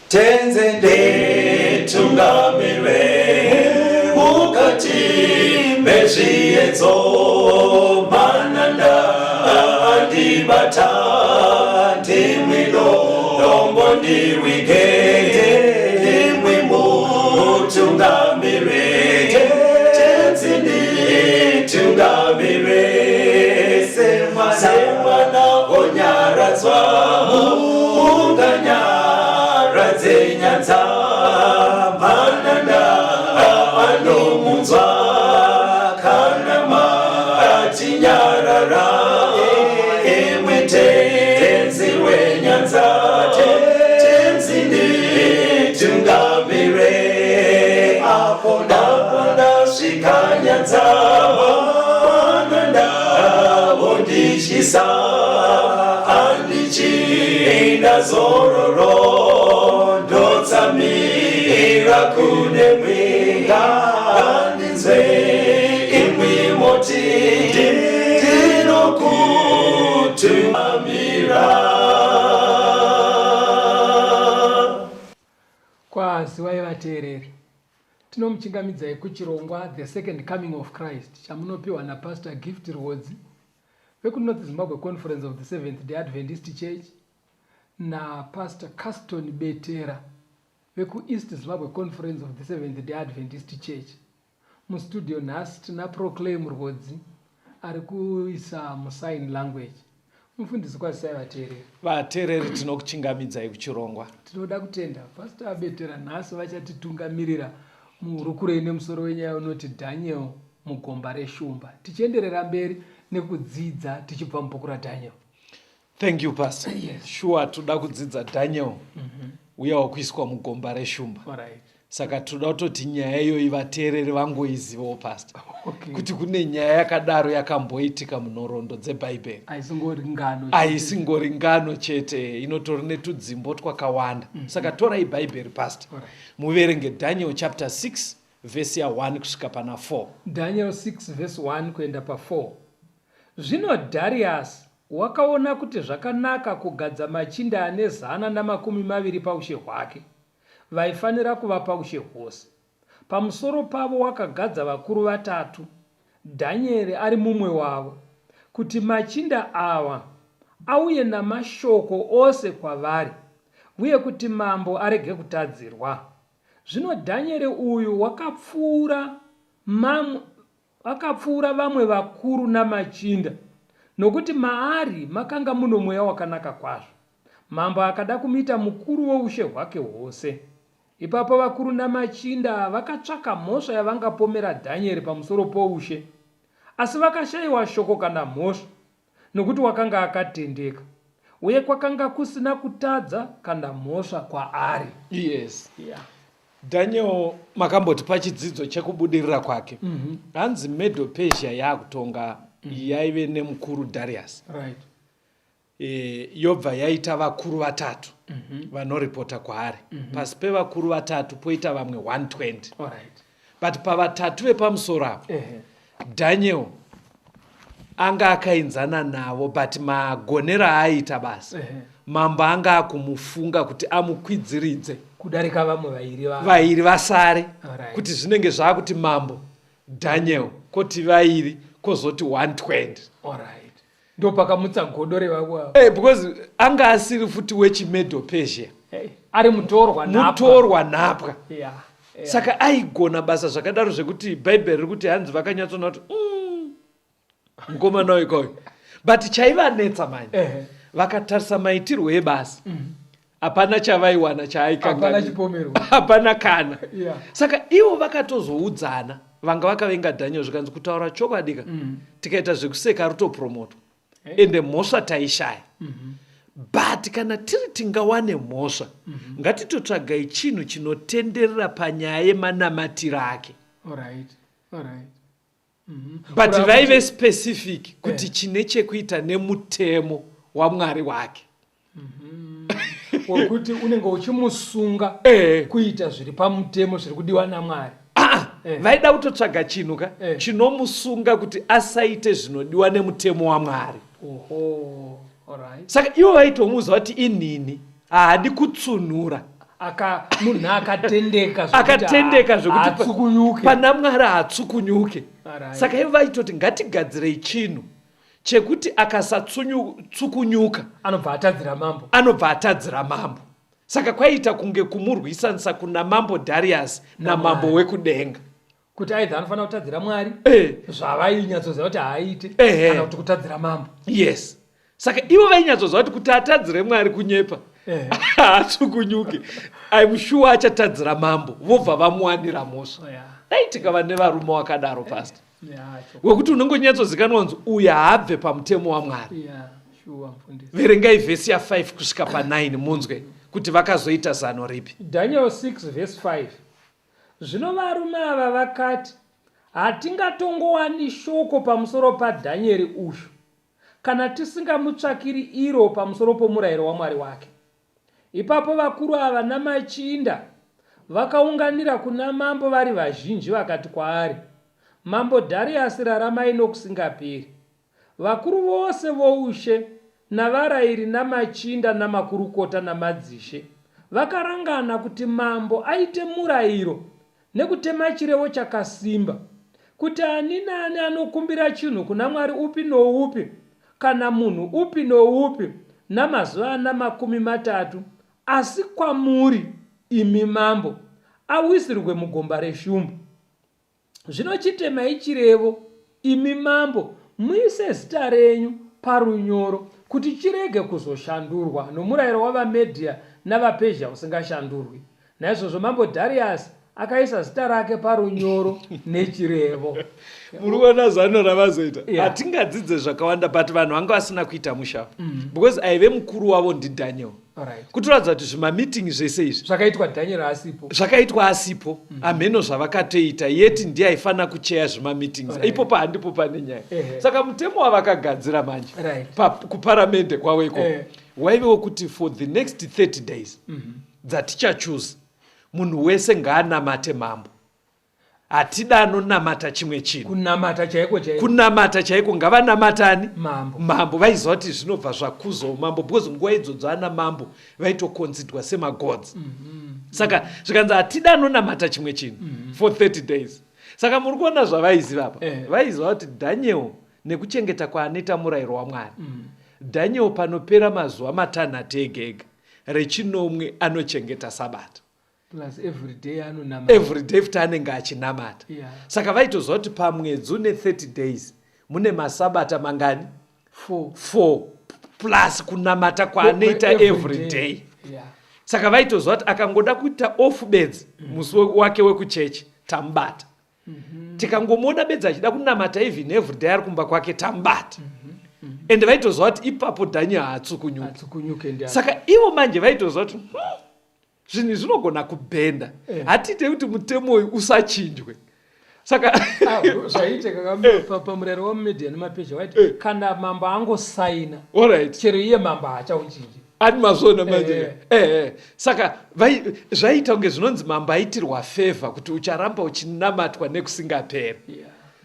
Tenzi nditungamire mukati mezviedzo, mananda andibata, ndimwi dombo ndiwige, ndimwi mutungamire. Tenzi nditungamire, semwana onyaradzwa munganyaradze nyanza, mananda anomunzwa kana matinyarara, imwe Tenzi wenyanza. Tenzi nditungamire, apo ndasvika nyanza, mananda vondityisa, handichina zororo, ndotsamira kune mwenga, ndinzwe imwi moti ndinokutungamira. Kwaziwai vateereri. Tinomuchingamidzai kuchirongwa The Second Coming of Christ chamunopiwa naPastor Gift Rwodzi vekuNorth Zimbabwe Conference of the Seventh Day Adventist Church naPastor Caston Betera vekuEast Zimbabwe Conference of the Seventh Day Adventist Church. Mustudio nhasi tina Proclaim Rwodzi ari kuisa musign language. Mufundisi, kwazisai vateereri. Vateereri, tinokuchingamidzai kuchirongwa. Tinoda kutenda Pastor Betera, nhasi vachatitungamirira muhurukuro ine musoro wenyaya unoti Daniel mugomba reshumba, tichienderera mberi nekudzidza tichibva mubhuku raDaniel. Thank you, Pastor. Yes. Sure, toda kudzidza Daniel uya wakuiswa mugomba reshumba. Saka toda kutoti nyaya iyoyi vateereri vangoizivawo, Pastor, kuti kune nyaya yakadaro yakamboitika munhoroondo dzebhaibheri. Aisingori ngano. Aisingori ngano chete, inotori netudzimbo twakawanda. Saka torai Bhaibheri, Pastor, muverenge Daniel chapter 6 vhesi ya1 kusvika pana 4. Daniel 6 vhesi 1 kuenda pa4. Zvino Dhariasi wakaona kuti zvakanaka kugadza machinda ane 120 paushe hwake, vaifanira kuva paushe hwose. Pamusoro pavo wakagadza vakuru vatatu, Dhanieri ari mumwe wavo, kuti machinda awa auye namashoko ose kwavari, vuye kuti mambo arege kutadzirwa. Zvino Dhanieri uyu wakapfuura mamwe Akapfuura vamwe vakuru namachinda, nokuti maari makanga muno mweya wakanaka kwazvo. Mambo akada kumuita mukuru woushe hwake hwose. Ipapo vakuru namachinda vakatsvaka mhosva yavangapomera Dhanieri pamusoro poushe, asi vakashayiwa shoko kana mhosva, nokuti wakanga akatendeka, uye kwakanga kusina kutadza kana mhosva kwaari. Yes. Yeah. Daniel makamboti pachidzidzo chekubudirira kwake, hanzi Medo Persia yaakutonga, yaive nemukuru Darius. Yobva yaita vakuru vatatu vanoripota kwaari. Pasi pevakuru vatatu poita vamwe 120. But pavatatu vepamusoro apo, Daniel anga akainzana navo, but magonero aaita basa, mambo anga akumufunga kuti amukwidziridze kudarika vamwe vairi. Vairi vasare. Kuti zvinenge zvaakuti mambo, Daniel, koti vairi, kozoti 120. Alright. Ndo pakamutsa godo revamwe ava. Because anga asiri futi wechiMedo Persia. Hey, ari mutorwa nhapwa. Mutorwa nhapwa. Saka aigona basa zvakadaro zvekuti Bhaibheri riri kuti hanzi vakanyatsoona kuti mukomana uyu kauyu. But chaivanetsa manje, vakatarisa maitirwo ebasa, hapana chavaiwana. Hapana chaaikanganisa. Chipomerwa. Hapana kana. Saka ivo vakatozoudzana, vanga vakavenga Daniel, zvikanzi kutaura chokwadi ka, tikaita zvekuseka rutopromotwa, ende mhosva taishaya. But kana tiri tingawane mhosva, ngatitotsvagai chinhu chinotenderera panyaya yemanamatiro ake. But vaive specific kuti chine chekuita nemutemo waMwari wake. Wekuti unenge uchimusunga kuita zviri pamutemo, zviri kudiwa naMwari. Ah, vaida kutotsvaga chinhu ka chinomusunga kuti asaite zvinodiwa nemutemo waMwari. Oho, alright. Saka ivo vaitomuudza kuti inini haadi kutsunhura. Aka munhu akatendeka akatendeka zvekuti pana Mwari haatsukunyuke. Saka ivo vaitoti ngatigadzirei chinhu chekuti akasatsukunyuka anobva atadzira mambo, anobva atadzira mambo. Saka kwaiita kunge kumurwisanisa kuna mambo Darius namambo wekudenga. Kuti aidha anofanira kutadzira Mwari eh. zvavainyatsoziva kuti haaite eh. kana kuti kutadzira mambo. Yes. Saka ivo vainyatsoziva kuti kuti atadzire Mwari kunyepa eh. haatsukunyuke. I'm sure achatadzira mambo vobva vamuwanira mhosva. Oh, Dai tikava nevarume wakadaro pastor. Wekuti unongonyatsozikanwa kunzi uyu haabve pamutemo waMwari. Yeah. Verengai vhesi ya5 kusvika pa9 munzwe kuti vakazoita zano ripi. Daniel 6 vhesi 5 Zvino varume ava vakati, Hatingatongowani shoko pamusoro paDhanieri uyu, kana tisingamutsvakiri iro pamusoro pomurayiro waMwari wake. Ipapo vakuru ava namachinda vakaunganira kuna mambo vari vazhinji vakati kwaari, Mambo Dhariasi raramai nokusingaperi. Vakuru vose voushe, navarairi namachinda namakurukota namadzishe vakarangana kuti mambo aite murayiro nekutema chirevo chakasimba, kuti ani naani anokumbira chinhu kuna mwari upi noupi kana munhu upi noupi namazuva ana 30, asi kwamuri, imi mambo, awisirwe mugomba reshumba. Zvino chitemai chirevo, imi mambo, muise zita renyu parunyoro, kuti chirege kuzoshandurwa, nomurayiro wavaMedhia navaPezhia usingashandurwi. Naizvozvo mambo Dhariasi akaisa zita rake parunyoro nechirevo. Muri kuona zano ravazoita? Hatingadzidze zvakawanda but vanhu vanga vasina kuita musha because aive mukuru wavo ndiDaniel. Right. Kutoratidza kuti zvimameeting zvese izvi zvakaitwa Daniel asipo, zvakaitwa asipo hameno zvavakatoita yeti ndiye aifanira kucheya zvimameetings. Right. Ipopo handipo pane nyaya. Ehe. Saka mutemo wavakagadzira manje Right. kuparamende kwavo ikoko Eh. waive wekuti for the next 30 days dzatichachuza munhu wese ngaanamate mambo. Hatida anonamata chimwe chinhu. Kunamata chaiko chaiko. Kunamata chaiko ngavanamatani mambo. Mambo vaiziva kuti zvinobva zvakuzawo mambo because nguva idzodzo ana mambo vaitokonzidwa semagods. Saka zvikanzi hatida anonamata chimwe chinhu for 30 days. Saka muri kuona zvavaiziva apa. Vaiziva kuti Daniel nekuchengeta kwaanoita murayiro waMwari. Daniel panopera mazuva matanhatu ega ega rechinomwe anochengeta Sabata. Plus every day anonamata. Every day futi anenge achinamata. Yeah. Saka vaitoziva kuti pamwedzi une 30 days mune masabata mangani? 4. 4 plus kunamata kwaanoita Every every day. day. Yeah. Saka vaitoziva kuti akangoda kuita off bedzi musi wake wekuchechi tamubata. Tikangomuona bedzi achida kunamata even every day ari kumba kwake tamubata. Ende vaitoziva kuti ipapo Daniel haatsukunyuki. Hatsukunyuke ndi Saka ivo manje vaitoziva kuti zvinhu zvinogona kubhenda. Hatiite kuti mutemo uyu usachinjwe. Saka zvaiitika pamurayiro waMedia nemaPezhia waiti kana mambo angosaina, Alright. chero iye mambo haachauchinji. Ani mazviona manje? Saka zvaiita kunge zvinonzi mambo aitirwa favor kuti ucharamba uchinamatwa nekusingaperi.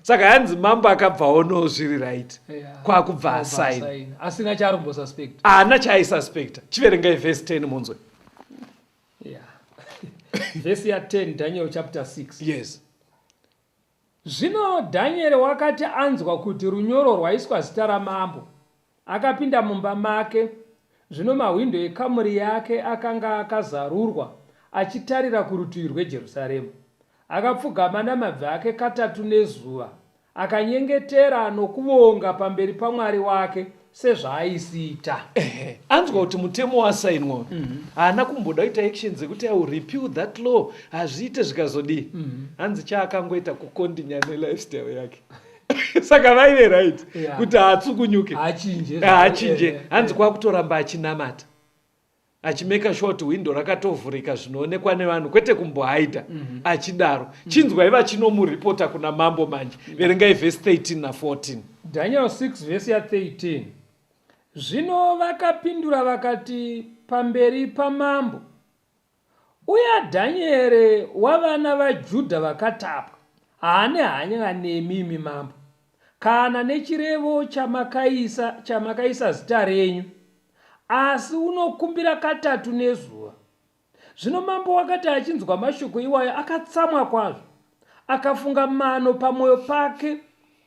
Saka hanzi mambo akabva aonawo zviri right. Kwakubva asaina. Asina chaari kumbosuspecta. Haana chaaisuspecta. Chiverengai verse 10 munzwe. Yeah. Verse ya 10, Daniel chapter 6. Yes. Zvino Daniel wakati anzwa kuti runyoro rwaiswa zita ramambo, akapinda mumba make. Zvino mahwindo ekamuri yake akanga akazarurwa achitarira kurutivi rweJerusarema. Akapfugama namabvi ake katatu nezuva, akanyengetera nokuvonga pamberi paMwari wake sezvaaisiita. Ehe, anzwa kuti mutemo wasainwa uyu, haana kumboda kuita action dzekuti I will repeal that law, hazviite zvikazodii. Hanzi chaakangoita kukondinya nelifestyle yake. Saka vaive right kuti haatsukunyuke. Haachinje. Haachinje. Hanzi kwakutoramba achinamata. Achimeka sure kuti window rakatovhurika zvinoonekwa nevanhu kwete kumbohaida achidaro. Chinzwai vachinomuripota kuna mambo manje. Verengai vhesi 13 na 14. Daniel 6 vhesi ya 13. Zvino vakapindura vakati pamberi pamambo, Uya Dhanieri wavana vaJudha vakatapwa, haane hanya nemi imi mambo, kana nechirevo chamakaisa, chamakaisa zita renyu, asi unokumbira katatu nezuva. Zvino mambo wakati achinzwa mashoko iwayo akatsamwa kwazvo, akafunga mano pamwoyo pake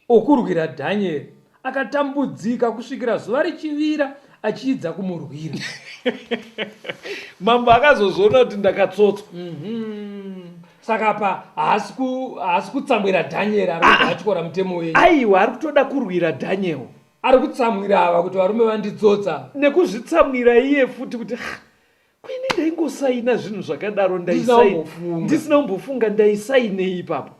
okurwira Dhanieri, akatambudzika kusvikira zuva richivira achiidza kumurwira. Mambo akazozviona kuti ndakatsotswa. Saka apa haasi kutsamwira Dhanieri ari kubva atyora mutemo wenyu. Aiwa, ari kutoda kurwira Dhaniel. Ari kutsamwira ava kuti varume vanditsotsa. Nekuzvitsamwira iye futi kuti "Ah, kuini ndaingosaina zvinhu zvakadaro ndisina kumbofunga ndaisainei ipapo.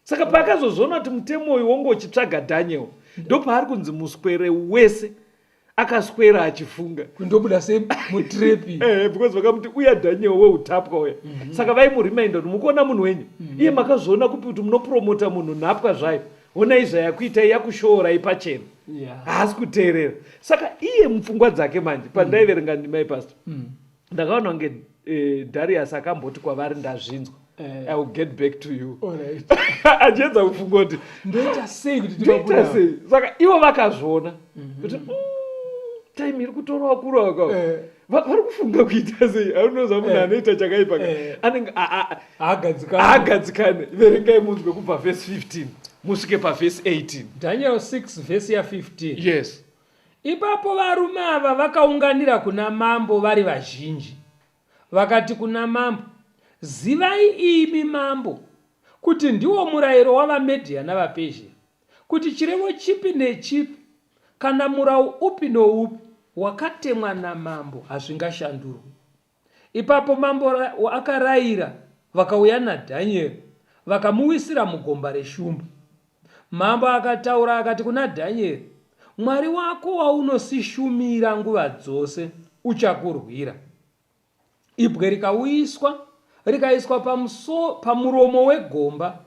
Saka paakazozviona kuti mutemo uyu wonge uchitsvaga Daniel, ndopaari kunzi muswere wese akaswera achifunga kundobuda semutrepi eh, because vakamuti uya Daniel weutapwa uya mm -hmm. Saka vaimuriminda kuti mukuona munhu wenyu mm -hmm. Iye makazviona kupi kuti munopromota munhu nhapwa zvayo, honai zvayakuitai yakushoorai pachena haasi yeah. Kuteerera saka iye mupfungwa dzake manje pandaiverenga mm. ndimai pastor mm. Ndakaona kunge Darius akamboti kwavari ndazvinzwa eh. I will get back to you achiedza kufunga kuti ndoita sei kuti ndoita sei saka ivo vakazviona kuti time iri kutora vakuru ava eh. Vari kufunga kuita sei aunoza munhu eh. anoita chakaipa eh. anenge haagadzikane verengai munzwe kubva vhesi 15 musvike pavhesi 18 Daniel 6 vhesi ya 15 yes. Ipapo varume ava vakaunganira kuna mambo vari vazhinji, vakati kuna mambo, Zivai imi mambo, kuti ndiwo murayiro wavaMedhia navaPezhia, kuti chirevo chipi nechipi kana murau upi noupi wakatemwa namambo hazvingashandurwi. Ipapo mambo akarayira, vakauya naDhanieri, vakamuwisira mugomba reshumba. Mambo akataura akati kuna Dhanieri, Mwari wako waunosishumira nguva dzose uchakurwira. Ibwe rikauyiswa, rikaiswa pamuso, pamuromo wegomba,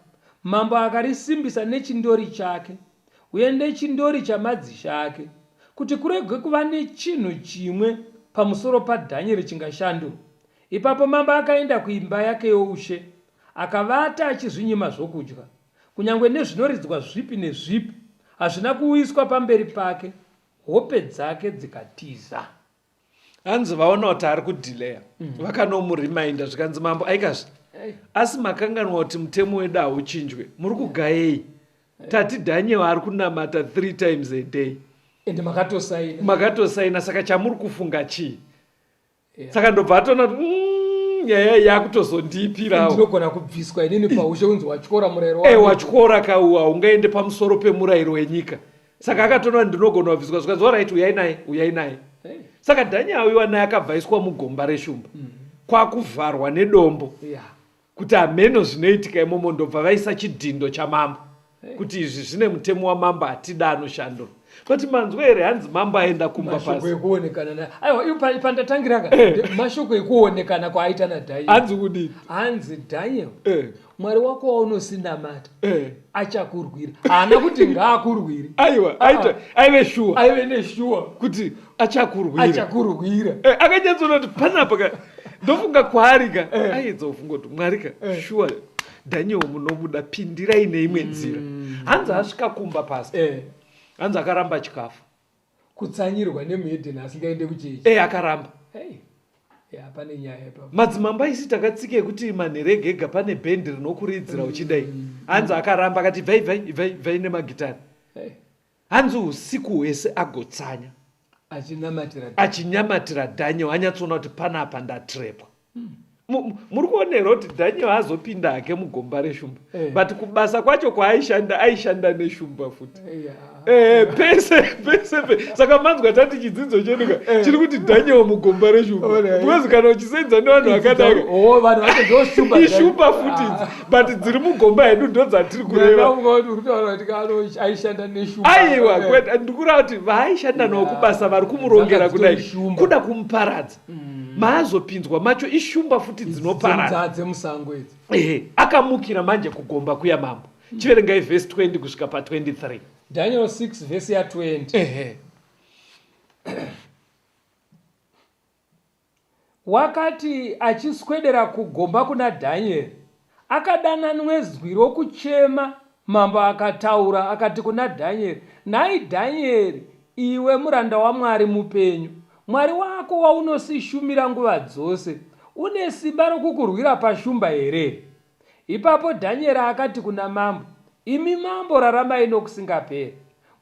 mambo akarisimbisa nechindori chake uye nechindori chamadzishe ake, kuti kurege kuva nechinhu chimwe pamusoro paDhanieri chingashandurwa. Ipapo mambo akaenda kuimba yake youshe, akavata achizvinyima zvokudya, kunyange nezvinoridzwa zvipi nezvipi hazvina kuuyiswa pamberi pake, hope dzake dzikatiza. Hanzi vaona kuti ari kudhileya vakanomurimainda zvikanzi mambo aikazve asi makanganwa kuti mutemo wedu hauchinjwe muri kugayei tati Daniel ari kunamata 3 times a day ende makatosaina makatosaina saka chamuri kufunga chii yeah. Saka ndobva atoona kuti nyaya iyi yakutozondiipirawo ndinogona kubviswa inini paushe unzi watyora murayiro e watyora kau haungaende pamusoro pemurayiro wenyika saka akatoona kuti ndinogona kubviswa zvikanzi orit uyai naye uyai naye hey. Saka Daniel auyiwa naye akabva aiswa mugomba reshumba kwakuvharwa nedombo yeah. Kuti hameno zvinoitika imomo ndobva vaisa chidhindo chamambo hey. Kuti izvi zvine mutemo wamambo hatida anoshandura but manzwa here hanzi mambo aenda kumba mashoko ekuonekana na aiwa ipo pandatangira ka eh. Mashoko ekuonekana kwaaita naDaniel hanzi kudini hanzi Daniel eh. Mwari wako waunosinamata eh. Achakurwira haana kuti ngaakurwire aiwa aita aive shuwa aive neshuwa kuti achakurwira achakurwira eh, akanyatsoona kuti panapa ka ndofunga kwaari ka eh. Aiedza kufunga kuti Mwari ka eh. Shuwa Daniel munomuda pindirai neimwe nzira hanzi asvika kumba pasi eh. Hanzi akaramba chikafu kutsanyirwa nemuhedheni asingaende kuchechi e akaramba hey. Ya, pane nyaya ipapo. Madzimambo aisi takatsika yekuti manhere ega ega pane bhendi rinokuridzira uchidai hanzi akaramba akati ibvai ibvai ibvai ibvai nemagitari Hey. Hanzi usiku hwese agotsanya achinamatira achinyamatira Daniel anyatsoona kuti panapa ndatrepwa Muri kuona here kuti Daniel azopinda hake mugomba reshumba eh. But kubasa kwacho kwaaishanda aishanda neshumba futi eh, pese pese pe saka manzwa tati chidzidzo chedu ka eh. Chiri kuti Daniel mugomba reshumba because kana uchisenza nevanhu vakadai oh, ishumba futi idzi but dziri mugomba hedu ndo dzatiri kureva aiwa kwete ndikureva kuti vaaishanda navo kubasa vari kumurongera kudai kuda kumuparadza maazopinzwa macho ishumba futi dzinoparadza dzemusango idzi ehe akamukira manje kugomba kuya mambo chiverengai vhesi 20 kusvika pa23 Daniel 6 vhesi ya 20 ehe Wakati achiswedera kugomba kuna Dhanyeri, akadana nwezwi rokuchema. Mambo akataura, akati kuna Dhanyeri, Nhai Dhanyeri, iwe muranda waMwari mupenyu, Mwari wako waunosishumira nguva dzose, Une simba rokukurwira pashumba here? Ipapo Dhanyeri akati kuna mambo, Imi mambo, raramai nokusingaperi.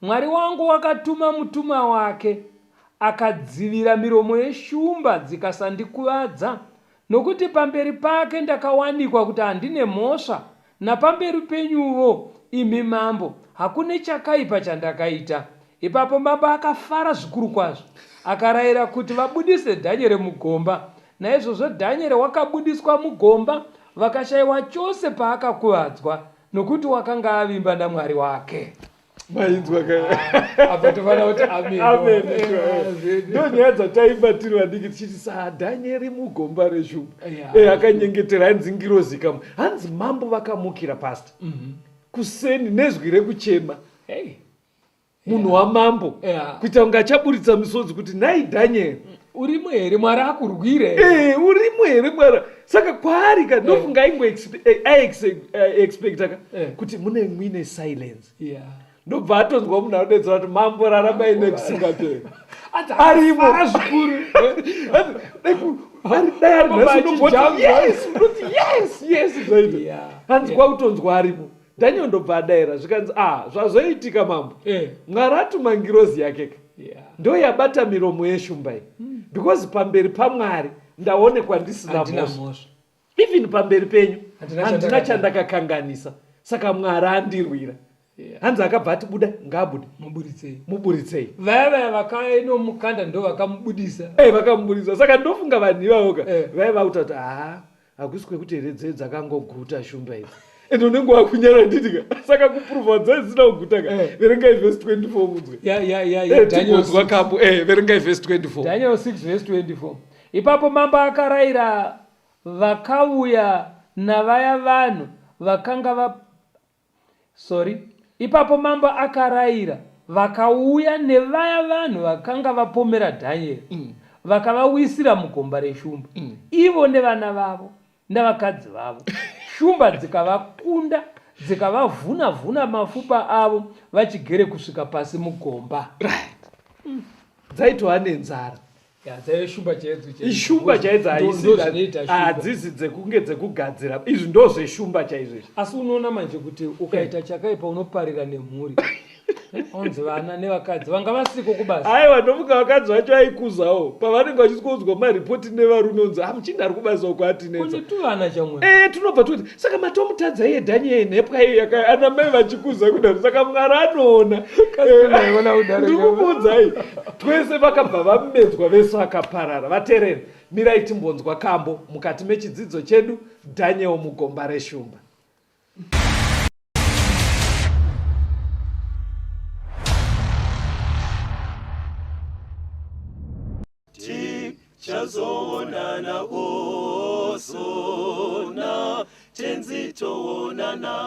Mwari wangu wakatuma mutumwa wake, akadzivira miromo yeshumba dzikasandikuvadza, nokuti pamberi pake ndakawanikwa kuti handine mhosva, napamberi penyuvo, imi mambo, hakune chakaipa chandakaita. Ipapo mambo akafara zvikuru kwazvo, akarayira kuti vabudise Dhanyere mugomba. Naizvozvo Dhanyere wakabudiswa mugomba, vakashaiwa chose paakakuvadzwa, nokuti wakanga avimba naMwari wake. Mainzwa ka? Apa tofanira kuti amen. Amen. Ndo nyaya dzataimba tiri vadiki tichiti saDhanyeri mugomba reshumba. Eh, akanyengetera hanzi ngirozi ikamu. Hanzi mambo vakamukira pastor. Kuseni nezwi rekuchema. Hey. Munhu wamambo. Kuita kunge achaburitsa misodzi kuti nhai Dhanyeri. Urimo here Mwari akurwire? Eh, urimo here Mwari? Saka kwaari ka ndofunga aingo aiexpecta ka kuti mune muine silence. Ndobva atonzwa munhu anodedzera kuti mambo raramai nekusingaperi. Arimo zvikuru. Dai ari nhasi unongoti yes, unoti yes, yes zvaita. Hanzi kwakutonzwa arimo. Daniel ndobva adaira zvikanzi ah zvazoitika mambo eh. Mwari atuma ngirozi yake ka yeah. Ndo yabata miromo yeshumba iyi because pamberi paMwari ndaonekwa ndisina mhosva even pamberi penyu handina chandakakanganisa saka Mwari andirwira yeah. Hanzi akabva ati buda ngaabude muburitsei muburitsei vaya vaya vakainomukanda ndo vakamubudisa eh vakamubudisa saka ndofunga vanhu ivavo ka eh. Vaya vakuta kuti haa hakusi kwekuti here dzee dzakangoguta shumba idzi and unenge wakunyara nditi ka saka kuprova dzai dzisina kuguta ka eh. Verengai vhesi 24 munzwe tigonzwa eh, kambo eh, verengai vhesi 24 Daniel 6 vhesi 24 ipapo mambo akarayira vakauya navaya vanhu vakanga va Sorry. Ipapo mambo akaraira, vakauya nevaya vanhu vakanga vapomera Dhanieri, vakavawisira mugomba reshumba, ivo nevana vavo navakadzi vavo. Shumba dzikavakunda, dzikavavhuna-vhuna mafupa avo vachigere kusvika pasi mugomba. Right. Dzaitova nenzara. Shumba chaidzo ishumba chaidzo hadzisi dzekunge dzekugadzira izvi ndo zveshumba chaizvo izvi asi unoona manje kuti ukaita chakaipa unoparira nemhuri onzi vana nevakadzi vanga vasiko kubasa aiwa ndofunga vakadzi vacho aikuzawo pavanenge vachisikuudzwa maripoti nevarume onzi ah muchinda ari kubasa uko atinetsa tuvana chamwe eh tunobva tuti saka matomutadza iye dhanyei nhepwa iyo yaka ana mai vachikuza kudaro saka mwari anoona ndikukuudzai Twese vakabva vamedzwa vese vakaparara. Vateereri, mirai timbonzwa kambo mukati mechidzidzo chedu Daniel mugomba reshumba. Tichazoonana uso na Tenzi toonana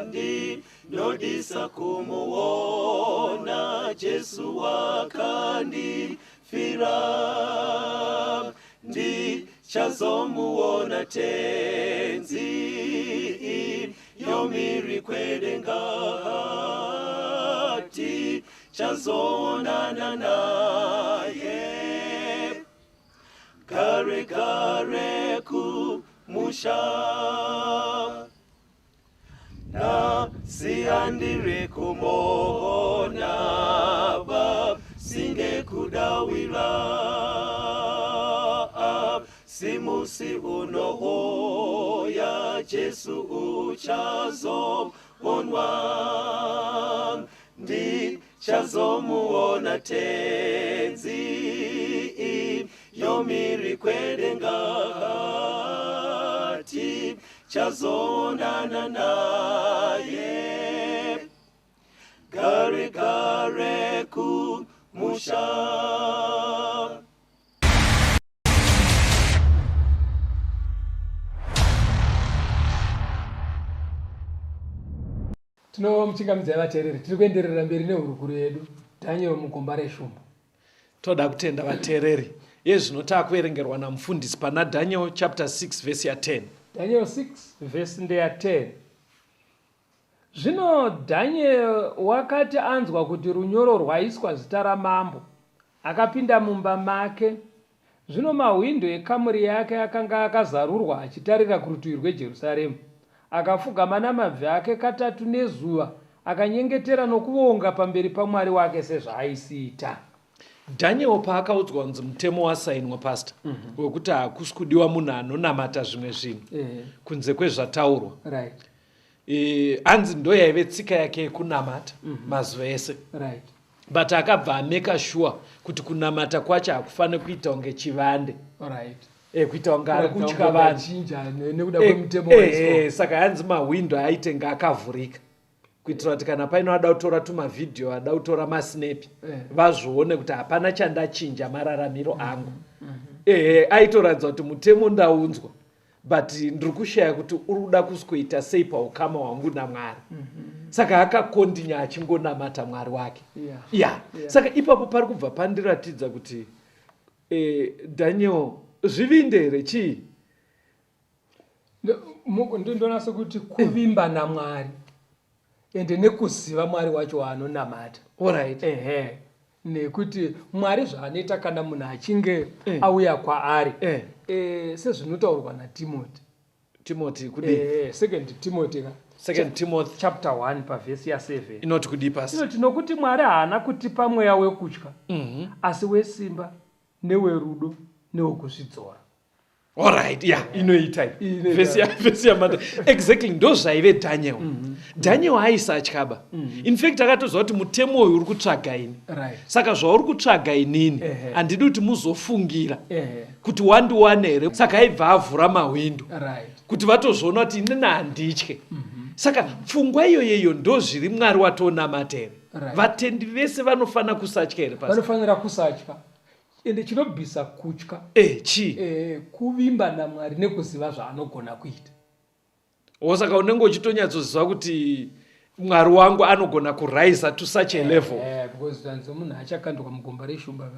ndinodisa kumuona Jesu wakandifira ndichazomuona Tenzi yomiri kwedenga tichazoonana naye gare gare kumusha nhasi handiri kumuona singe kudawira simusi unouya Jesu uchazoonwa ndichazomuona Tenzi yomiri kwedenga tichazoonana naye gare gare kumusha. Tinomuchingamidzai vateereri, tiri kuenderera mberi nehurukuro yedu Daniel mugomba reshumba. Toda kutenda vateereri. Iye zvino taakuverengerwa namufundisi pana Daniel chapter 6 verse ya 10. Daniel 6 verse ndeya 10. Zvino Daniel wakati anzwa kuti runyoro rwaiswa zita ramambo, akapinda mumba make. Zvino mahwindo ekamuri yake akanga akazarurwa achitarira kurutivi rweJerusarema. Akafugama namabvi ake katatu nezuva, akanyengetera nokuvonga pamberi paMwari wake sezvaaisiita. Daniel paakaudzwa kunzi mutemo wasainwa pastor wekuti hakusi kudiwa munhu anonamata zvimwe zvinhu kunze kwezvataurwa Eh, hanzi ndo yaive tsika yake yekunamata mazuva ese but akabva ameka sure kuti kunamata kwacho hakufaniri kuita kunge chivande Eh, kuita kunge ari kutya vanhu chinja nekuda Eh, kwemutemo eh, waiswa. eh, saka hanzi mahwindo aitenge akavhurika kuitira kuti kana paine vada kutora tumavhidhiyo vada kutora masinepi vazvione kuti hapana chandachinja mararamiro angu. Ehe, aitoratidza kuti mutemo ndaunzwa but ndiri kushaya kuti uri kuda kusikoita sei paukama hwangu namwari. Saka akakondinya achingonamata Mwari wake. Yeah. Saka ipapo pari kubva pandiratidza kuti Daniel zvivinde here chii? Ndonasa kuti kuvimba naMwari ende nekuziva Mwari wacho waanonamata. Alright. Ehe. Nekuti Mwari zvaanoita kana munhu achinge auya kwaari sezvinotaurwa naTimoti. Timothy kudii? Second Timothy ka. Second Timothy chapter 1 pavhesi ya 7 inoti kudii pasi? Inoti nokuti Mwari haana kutipa mweya wekutya asi wesimba newerudo newekuzvidzora. Alright, yeah, inoita iyi. Vhesi ya vhesi yamata. Exactly, ndozvaive Daniel. Daniel aisatyaba. In fact akatoziva kuti mutemo uyu uri kutsvaga ini. Saka zvauri kutsvaga inini, handidi kuti muzofungira kuti wandiwana here. Saka aibva avhura mahwindo kuti vatozoona kuti inini handitye. Saka pfungwa iyoyeyo ndozviri Mwari watonamata here. Vatendi vese vanofanira kusatya here pastor? Vanofanira kusatya. Ende chinobvisa kutya chii? Kuvimba naMwari nekuziva zvaanogona kuita. Oh, saka unenge uchitonyatsoziva kuti Mwari wangu anogona kuriser to such a level. Because zvanzi munhu achakandwa mugomba reshumba.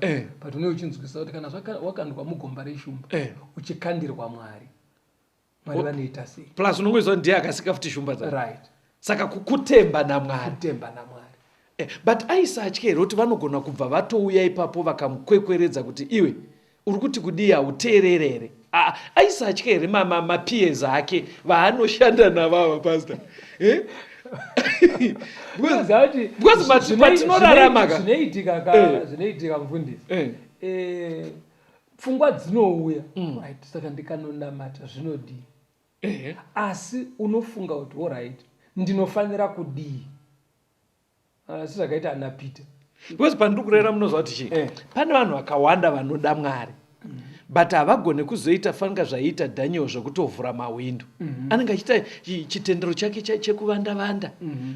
But unenge uchinzwisisa kuti kana wakandwa mugomba reshumba, uchikandirwa Mwari. Mwari vanoita sei? Plus unongoziva ndiye akasika futi shumba dzacho. Saka kutemba naMwari. Kutemba naMwari. But aisatya here kuti vanogona kubva vatouya ipapo vakamukwekweredza kuti iwe uri kuti kudii hauteerere here? Aisatya here mapeers ake vaanoshanda navo ava pastor? Because patinorarama ka. Zvinoitika ka, zvinoitika mufundisi. Pfungwa dzinouya. Right, saka ndikanonamata zvinodii? Asi unofunga kuti alright, ndinofanira kudii? Asi zvakaita ana Peter. Because pandiri kurera munoziva kuti chii? Pane vanhu vakawanda vanoda Mwari. But havagone kuzoita fanika zvaiita Daniel zvekutovhura mahwindo. Anenge achiita chitendero chake chekuvanda vanda.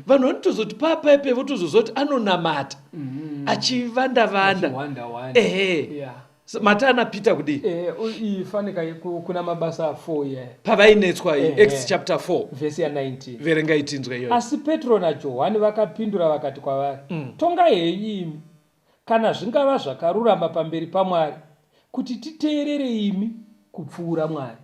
Vanhu vanotozoti papaipe votozoziva kuti anonamata. Achivanda vanda. Achiwanda wanda. Mati ana Peter kudii? Iyi fanika kuna Mabasa 4 yeah. Pavainetswa iyi, Acts chapter 4. Verse ya 19. Verengai tinzwe iyoyo. Asi Petro naJohani vakapindura vakati kwavari, Tongai henyu imi, kana zvingava zvakarurama pamberi paMwari, kuti titeerere imi kupfuura Mwari.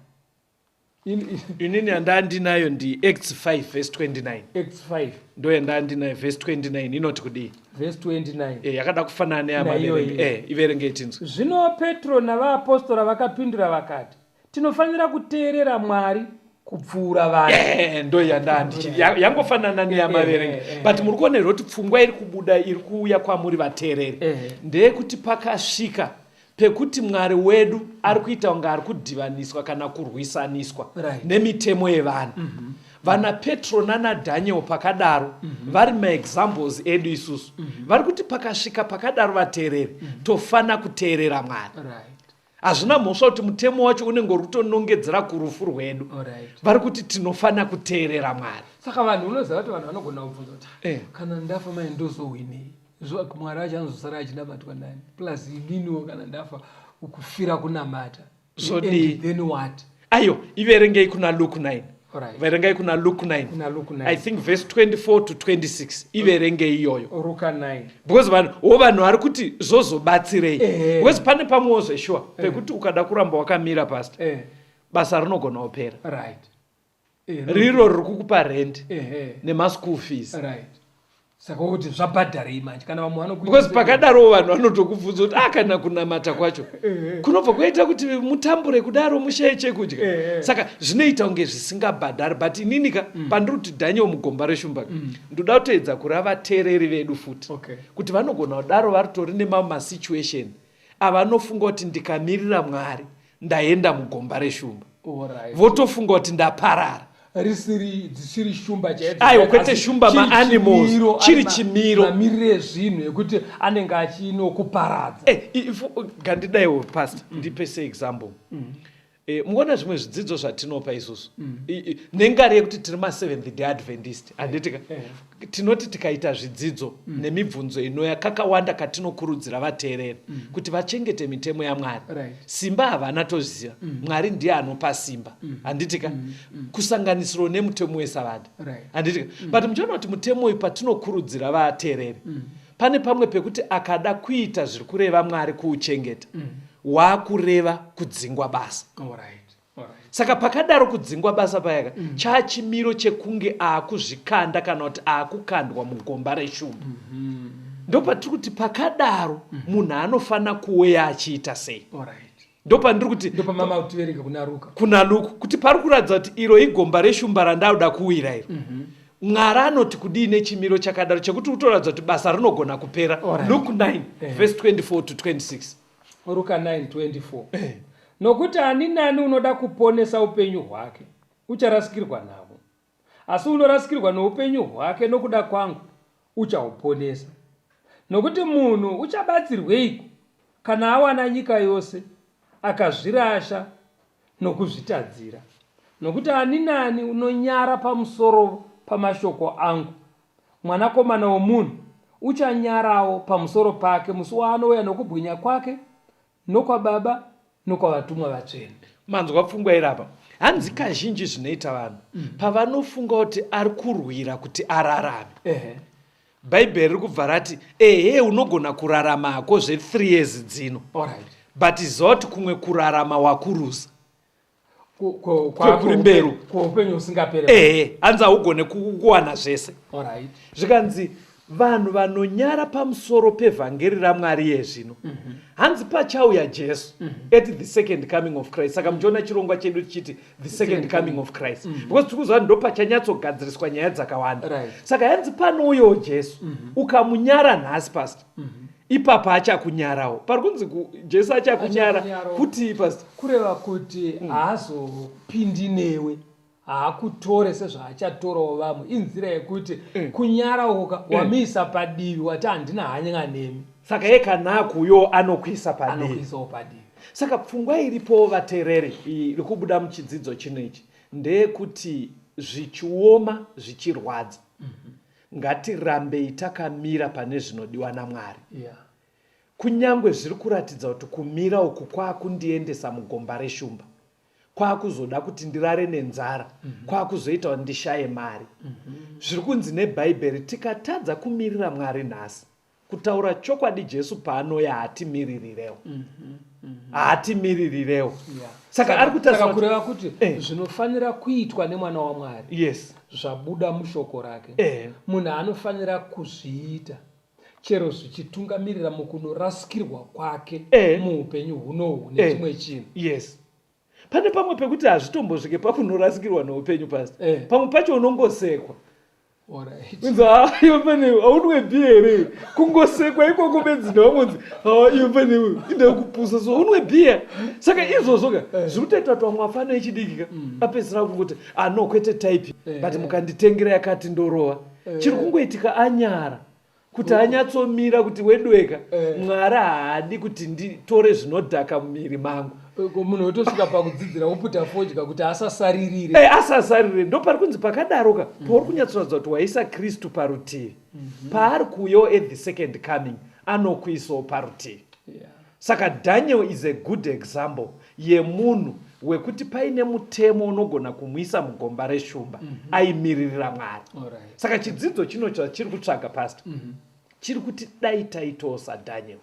Inini yandandinayo ndi Acts 5 verse 29. Acts 5. Ndo yandandinayo verse 29 inoti kudii? Verse 29. Yakada kufanana neyamaverenge. Iverenge tinzwe. Zvino Petro navaapostora vakapindura vakati, Tinofanira kuteerera Mwari kupfuura vanhu. Ndo yandandichi yangofanana neyamaverenge. But muri kuona here kuti pfungwa iri kubuda iri kuuya kwamuri vateereri ndeyekuti pakasvika pekuti Mwari wedu ari kuita kunge ari kudhivaniswa kana kurwisaniswa nemitemo yevanhu. Vana Petro nana Daniel pakadaro vari maexamples edu isusu. Vari kuti pakasvika pakadaro vateereri tofana kuteerera Mwari. Hazvina mhosva kuti mutemo wacho unenge uri kutonongedzera kurufu rwedu. Vari kuti tinofana kuteerera Mwari. Saka vanhu unoziva kuti vanhu vanogona kubvunza kuti kana ndafa mai ndozohwinei? Mwari acho anozosara achinamatwa nani? Plus ininiwo kana ndafa kufira kunamata. Zvodii? And then what? Ayo, iverengei kuna Luke 9. Alright. Verengai kuna Luke 9. Kuna Luke 9. I think verse 24 to 26. Iverengei iyoyo. Luka 9. Because vanhu, wo vanhu vari kuti zvozobatsirei. Because pane pamwewo zveshuwa pekuti ukada kuramba wakamira pastor. Basa rinogona kupera. Riro riri kukupa rent nemaschool fees. Saka wokuti zvabhadharei manje kana vamwe vanokuita Because sei? pakadarowo vanhu vanotokubvunza kuti ah kana kunamata kwacho kunobva kwaita kuti mutambure kudaro mushaye chekudya. Saka zvinoita kunge zvisingabhadhari but inini ka pandiri kuti Daniel mugomba reshumba ka ndoda kutoedza kurava vateereri vedu futi kuti vanogona kudaro varitori nemamwe masituation avanofunga kuti ndikamirira Mwari ndaenda mugomba reshumba. Votofunga kuti ndaparara. Risiri dzisiri shumba chaidzo. Aiwa kwete shumba maanimals chiri chimiro. Mamiriro ezvinhu ekuti anenge achinokuparadza. Eh, ngandidaiwo pastor ndipe seexample. Eh, muona zvimwe zvidzidzo zvatinopa isusu nengari yekuti tiri maseventh day adventist handitika tinoti tikaita zvidzidzo nemibvunzo inoya kakawanda katinokurudzira vateereri kuti vachengete mitemo yamwari simba havana toziva mwari ndiye anopa simba handitika kusanganisiro nemutemo wesavada handitika but muchiona kuti mutemo uyu patinokurudzira vateereri pane pamwe pekuti akada kuita zviri kureva Mwari kuuchengeta wakureva kudzingwa basa. Saka pakadaro kudzingwa basa payaka chaachimiro chekunge akuzvikanda kana kuti akukandwa mugomba reshumba. Ndopatiri kuti pakadaro munhu anofanira kuweya achiita sei? Ndopandiri kuti ndopamama tiverenge kuna Ruka. Kuna Luka kuti pari kuratidza kuti iro igomba reshumba randauda kuwira iro. Mwari anoti kudii nechimiro chakadaro chekuti utoratidza kuti basa rinogona kupera. Luke 9 verse 24 to 26. Ruka 9:24. Nokuti ani nani unoda kuponesa upenyu hwake ucharasikirwa nahwo, asi unorasikirwa noupenyu hwake nokuda kwangu uchahuponesa. Nokuti munhu uchabatsirweiko kana awana nyika yose, akazvirasha nokuzvitadzira? Nokuti ani naani unonyara pamusoro pamashoko angu, Mwanakomana woMunhu uchanyarawo pamusoro pake musi waanouya nokubwinya kwake, nokwaBaba, nokwavatumwa vatsvene. Manzwa pfungwa iri apa? Hanzi kazhinji zvinoita vanhu pavanofunga kuti ari kurwira kuti ararame. Bhaibheri riri kubva rati ehe unogona kurarama hako zve 3 years dzino. But ziva kuti kumwe kurarama wakuruza. Kuri mberi. Kweupenyu husingaperi. Ehe, hanzi haugone kuwana zvese. Zvikanzi vanhu vanonyara pamusoro pevhangeri raMwari iye zvino. Hanzi pachauya Jesu at the second coming of Christ. Saka muchiona chirongwa chedu tichiti the second coming of Christ. Because tiri kuziva ndopachanyatsogadziriswa nyaya dzakawanda. Saka hanzi panouyawo Jesu, ukamunyara nhasi pastor, ipapa achakunyarawo. Pari kunzi Jesu achakunyara kutii pastor? Kureva kuti haazopindi newe. Haakutore sezvaachatorawo vamwe. Inzira yekuti kunyara uko ka wamuisa padivi wati handina hanya nemi. Saka iye kana akuuyawo anokuisa padivi. Anokuisawo padivi. Saka pfungwa iripo vateereri iri kubuda muchidzidzo chino ichi ndeyekuti zvichioma zvichirwadza ngatirambei takamira pane zvinodiwa naMwari. Kunyangwe zviri kuratidza kuti kumira uku kwakundiendesa mugomba reshumba. Kwakuzoda kuti ndirare nenzara, kwakuzoita kuti ndishaye mari. Zviri kunzi neBhaibheri tikatadza kumirira Mwari nhasi, kutaura chokwadi Jesu paanouya haatimiririreo. Haatimiririreo. Saka ari kutaura Saka kureva kuti zvinofanira kuitwa nemwana waMwari zvabuda mushoko rake. Munhu anofanira kuzviita chero zvichitungamirira mukunorasikirwa kwake muupenyu hunohu nechimwe chinhu. Yes. Pane pamwe pekuti hazvitombosvike pakunorasikirwa neupenyu pasi. Pamwe pacho unongosekwa. Unzi, ah, iwe pane haunwe bhiya here? Kungosekwa ikoko bedzi nevamwe unzi, ah, iwe pane inda kupusa so unwe bhiya. Saka izvozvo ka zviri kutoita kuti vamwe vafana vechidiki ka apedzisira kungoti, ah no kwete type but mukanditengera yakati ndorova. Chiri kungoitika anyara kuti anyatsomira kuti weduweka Mwari haadi kuti nditore zvinodhaka mumiri mangu. Munhu wotosvika pakudzidzira woputa fodya kuti asasaririre. Asasaririre. Ndopari kunzi pakadaroka pauri kunyatsoratidza kuti waisa Kristu parutivi. Paari kuuyawo at the second coming anokuisawo parutivi. Saka Daniel is a good example yemunhu wekuti paine mutemo unogona kumuisa mugomba reshumba aimiririra Mwari. Saka chidzidzo chino chachiri kutsvaga pastor chiri kuti dai taitawo saDaniel.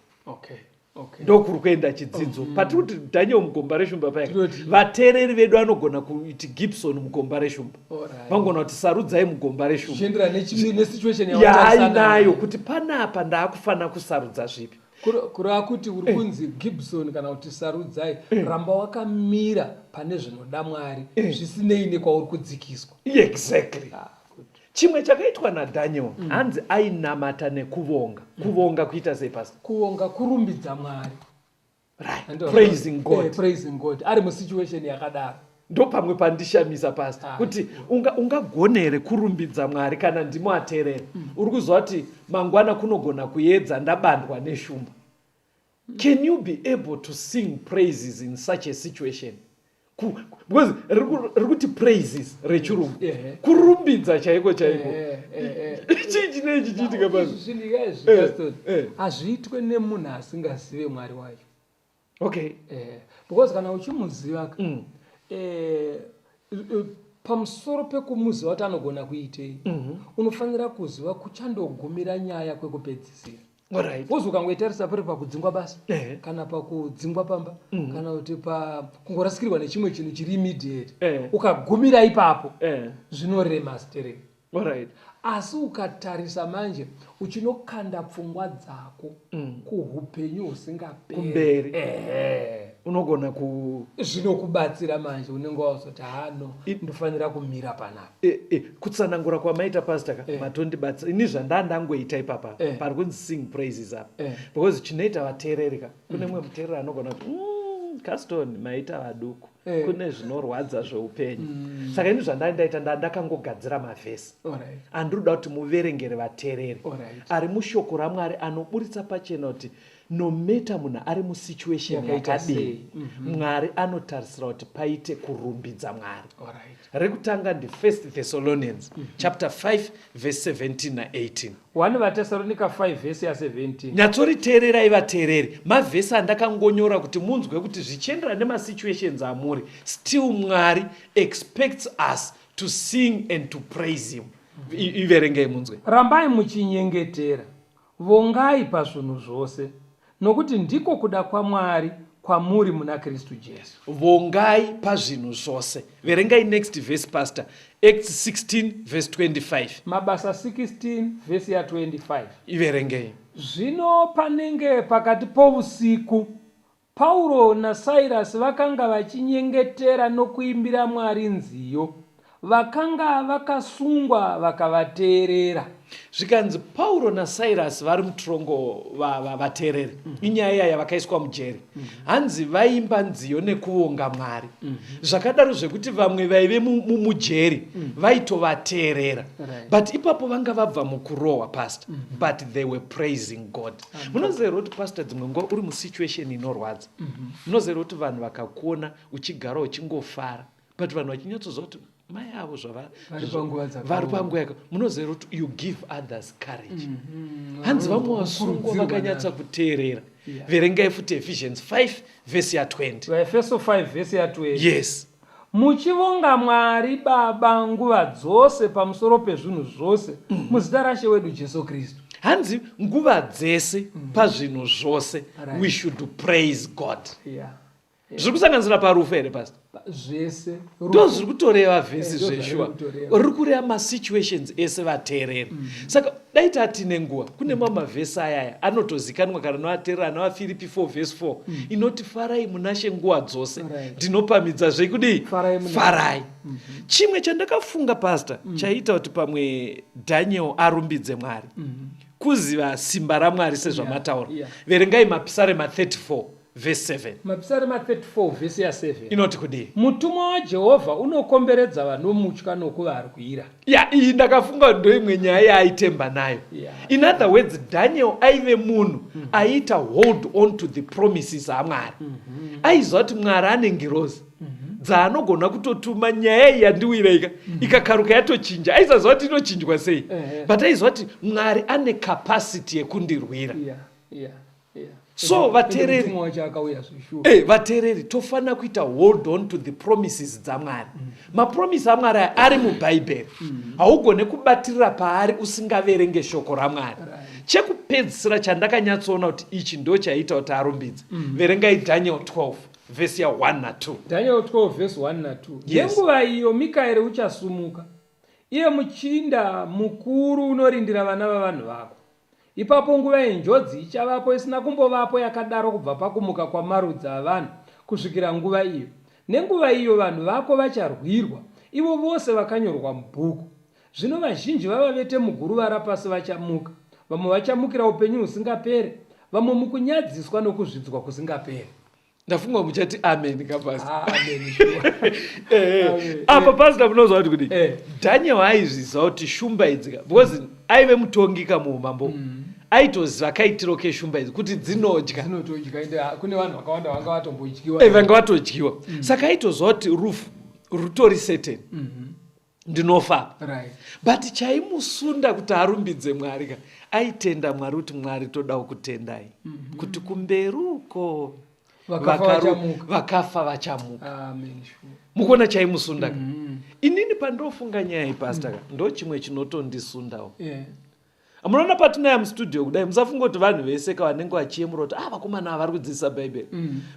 Okay. Ndokuri kuenda chidzidzo. Patiri kuti Daniel mugomba reshumba paya, Tinoti- vateereri vedu anogona kuti Gibson mugomba reshumba, Alright. vangona kuti Sarudzai mugomba reshumba, Zvichienderana nesituation yawatarisana yaainayo nayo. Kuti panapa ndaakufanira kusarudza zvipi. Kureva kuti uri kunzi Gibson kana kuti Sarudzai, ramba wakamira pane zvinoda Mwari, zvisinei nekwauri kudzikiswa. Exactly. Ah, good. Chimwe chakaitwa naDaniel, hanzi ainamata nekuvonga. Kuvonga kuita sei, Pastor? Kuvonga kurumbidza Mwari. Praising God. Praising God ari musituation yakadaro. Ndo pamwe pandishamisa, Pastor, kuti ungagone here kurumbidza Mwari kana ndimo ateerera, uri kuziva kuti mangwana kunogona kuedza, ndabandwa neshumba? Can you be able to sing praises in such a situation? Because riri kuti praises rechirungu, kurumbidza chaiko chaiko. Chii chinei chichiitika pasi? Zvinhu izvi, Gaston, hazviitwe nemunhu asingazive Mwari wacho. Because kana uchimuziva ka, pamusoro pekumuziva kuti anogona kuitei, unofanira kuziva kuchandogumira nyaya kwekupedzisira. Because ukangoitarisa pari pakudzingwa basa, kana pakudzingwa pamba, kana kuti pakungorasikirwa nechimwe chinhu chiri immediate, ukagumira ipapo, zvinorema stereki. Asi ukatarisa manje, uchinokanda pfungwa dzako kuupenyu husingaperi Kumberi. Unogona ku Zvinokubatsira manje, unenge wazoti, "Hano ndofanira kumira panapa." Kutsanangura kwamaita, Pastor ka, matondibatsira. Ini zvandangoita ipapa, pari kunzi sing praises apa, because chinoita vateereri ka, kune mumwe muteereri anogona kuti, Caston, maita vaduku, kune zvinorwadza zveupenyu." Saka ini zvandandaita, ndandakangogadzira mavhesi andiri kuda kuti muverengere vateereri ari mushoko raMwari, anoburitsa pachena kuti no matter munhu ari musituation Yakaita yakadii, sei. Mwari anotarisira kuti paite kurumbidza Mwari. Rekutanga ndiFirst Thessalonians chapter 5 verse 17 na18. 1 VaTesaronika 5 vhesi ya17. Nyatsoriteererai vateereri, mavhesi andakangonyora kuti munzwe kuti zvichienderana nemasituations amuri, still Mwari expects us to sing and to praise him. Iverengei munzwe. Rambai muchinyengetera, vongai pazvinhu zvose, nokuti ndiko kuda kwaMwari kwamuri muna Kristu Jesu. Vongai pazvinhu zvose. Verengai next verse, Pastor. Acts 16 verse 25. Mabasa 16 vhesi ya25. Iverengei. Zvino panenge pakati pousiku, Pauro naSairasi vakanga vachinyengetera nokuimbira Mwari nziyo, vakanga vakasungwa vakavateerera. Zvikanzi Pauro naSairasi vari mutorongo, vateereri, inyaya iya yavakaiswa mujeri. Hanzi vaimba nziyo nekuvonga Mwari, zvakadaro zvekuti vamwe vaive mujeri vaitovateerera. But ipapo vanga vabva mukurohwa, Pastor, but they were praising God. Munoziva here kuti, Pastor, dzimwe nguva uri musituation inorwadza, munoziva here kuti vanhu vakakuona uchigara uchingofara, but vanhu vachinyatsoziva kuti mai avo zvava Vari panguva dzakaoma. Vari panguva yaka, munoziva here kuti you give others courage? Hanzi vamwe vasungwa Kukurudzirwa vakanyatsa nazvo. kuteerera. Verengai futi Ephesians 5 vhesi ya20. VaEfeso 5 vhesi ya20. Yes. Muchivonga Mwari Baba nguva dzose pamusoro pezvinhu zvose muzita raShe wedu Jesu Kristu. Hanzi nguva dzese, pazvinhu zvose, we should praise God. Zviri kusanganisira parufu here, Pastor? Zvese. Ndo zviri kutoreva vhesi. Ndo zvariri Zveshuwa. Kutoreva. Riri kureva masituations ese, vateereri. Saka dai tatine nguva, kune mamwe mavhesi ayaya anotozikanwa kana novateerera, ana vaFiripi 4 vhesi 4, inoti, "Farai munaShe nguva dzose." Ndinopamidza zvekudii? Farai muna- Farai. Chimwe chandakafunga, Pastor, chaiita kuti pamwe Daniel arumbidze Mwari, kuziva simba raMwari sezvamataura. Verengai Mapisarema 34 vhesi 7. Mapisarema 34 vhesi ya7. Inoti kudii? Mutumwa waJehovha unokomberedza vanomutya nokuvarwira. Ya, iyi ndakafunga kuti ndoimwe nyaya yaaitemba nayo. In other words, Daniel aive munhu aiita hold on to the promises aMwari. Aiziva kuti Mwari ane ngirozi dzaanogona kutotuma. Nyaya iyi yandiwira ika ikakaruka yatochinja, aisaziva kuti inochinjwa sei, but aiziva kuti Mwari ane capacity yekundirwira. So, vateereri- Mutumwa wacho akauya zvishuwa. Vateereri, tofanira kuita hold on to the promises dzaMwari. Mapromise aMwari aya ari mubhaibheri. Haugone kubatirira paari usingaverenge shoko raMwari. Chekupedzisira chandakanyatsoona kuti ichi ndo chaiita kuti arumbidze. Verengai Daniel 12 vhesi ya 1 na 2. Daniel 12 vhesi 1 na 2. Yes. Nenguva iyo Mikaeri uchasumuka, iye muchinda mukuru unorindira vana vavanhu vako. Ipapo nguva yenjodzi ichavapo isina kumbovapo yakadaro kubva pakumuka kwamarudzi avanhu kusvikira nguva iyo. Nenguva iyo vanhu vako vacharwirwa, ivo vose vakanyorwa mubhuku. Zvino vazhinji vavavete muguruva rapasi vachamuka, vamwe vachamukira upenyu husingapere, vamwe mukunyadziswa nokuzvidzwa kusingapere. Ndafunga muchati amen ka pastor. Ah, amen, sure. Amen. Apa pastor munozwa kuti kudii? Daniel aizviziva kuti shumba idzi ka, because aive mutongi ka muumambo. Aitoziva kaitiro keshumba idzi kuti dzinodya. Dzinotodya, ende kune vanhu vakawanda vanga vatombodyiwa. Vanga vatodyiwa. Saka aitoziva kuti rufu rutori certain. Ndinofa. But chaimusunda kuti arumbidze Mwari ka, aitenda Mwari kuti Mwari todawo kutendai. Kuti kumberi uko Vakafa vachamuka. vakafa vachamuka. Amen, sure. Mukuona chaimusunda ka? Inini pandofunga nyaya iyi pastor ka, ndo chimwe chinotondisundawo. Munoona patinaya mustudio kudai, musafunga kuti vanhu vese ka vanenge vachiyemura kuti vakomana ava vari kudzidzisa Bhaibheri.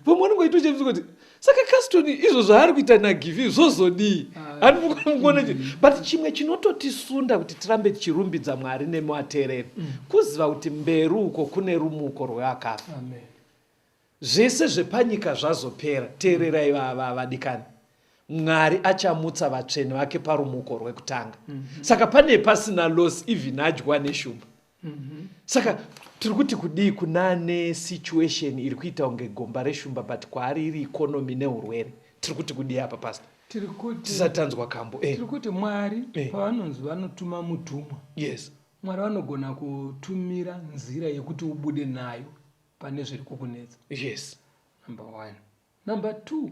Vamwe vanenge vachitochemisa kuti saka Caston izvo zvaari kuita naGivi zvozodii? Handimukuona But chimwe chinototisunda kuti tirambe tichirumbidza Mwari nemateerero, kuziva kuti mberi uko kune rumuko rwevakafa. Amen. Zvese zvepanyika zvazopera, teererai vadikani. Mwari achamutsa vatsvene vake parumuko rwekutanga. Saka pane pasina loss even adyiwa neshumba. Saka tiri kuti kudii kunane situation iri kuita kunge gomba reshumba but kwaari iri economy nehurwere. Tiri kuti kudii apa pastor? Tiri kuti tisati tanzwa kambo. Tiri kuti Mwari pavanonzi vanotuma mutumwa. Mwari vanogona kutumira nzira yekuti ubude nayo pane zviri kukunetsa. Number 1. Number 2.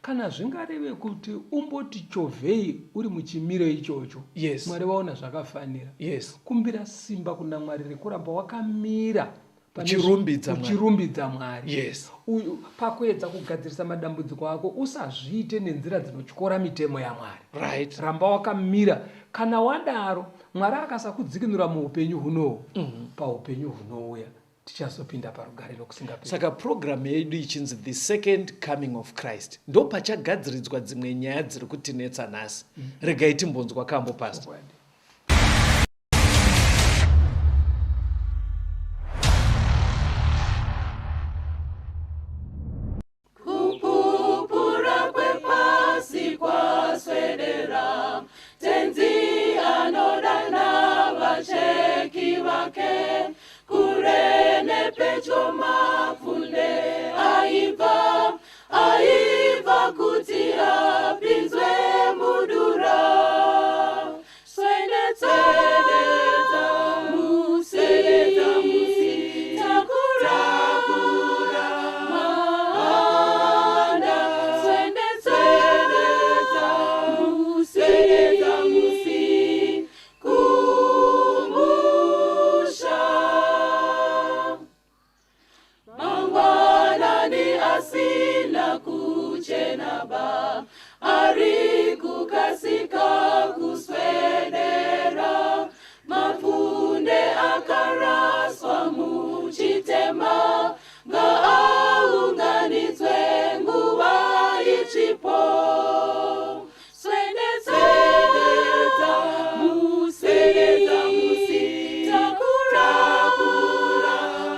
Kana zvingareve kuti umboti chovhei uri muchimiro ichocho. Mwari vaona zvakafanira. Kumbira simba kuna Mwari rekuramba wakamira pane Uchirumbidza Mwari. uchirumbidza Mwari. Uyu pakuedza kugadzirisa madambudziko ako usazviite nenzira dzinotyora mitemo yaMwari. Ramba wakamira. Kana wadaro Mwari akasakudzikinura muupenyu hunohu, paupenyu hunouya tichazopinda parugare nokusingaperi. Saka program yedu ichinzi The Second Coming of Christ, ndo pachagadziridzwa dzimwe nyaya dziri kutinetsa nhasi. Regai timbonzwa kambo pastor. Chokwadi. Kupupura kwepasi kwaswedera, Tenzi anodana vacheki vake, kure nepedyo mapfunde aibva, aibva kuti apinzwe mudura. Swededza musi, takura mahanda. Swededza musi, kumusha. Mangwanani asina kuchena ba, ari kukasika kuswedera. Mapfunde akaraswa muchitema, ngaaunganidzwe nguva ichipo. Swededza musi, takura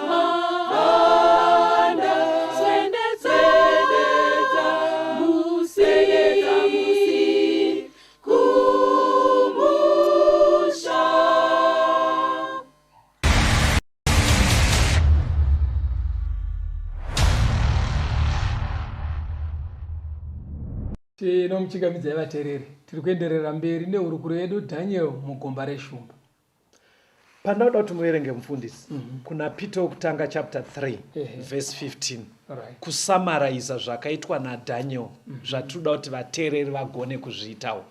mahanda. Swededza musi, kumusha. Tinomuchingamidzai vateereri, tiri kuenderera mberi nehurukuro yedu Daniel mugomba reshumba. Pandauda kuti muverenge mufundisi, kuna Peter wekutanga chapter 3 verse 15. Kusamaraiza zvakaitwa naDaniel, zvatinoda kuti vateereri vagone kuzviitawo.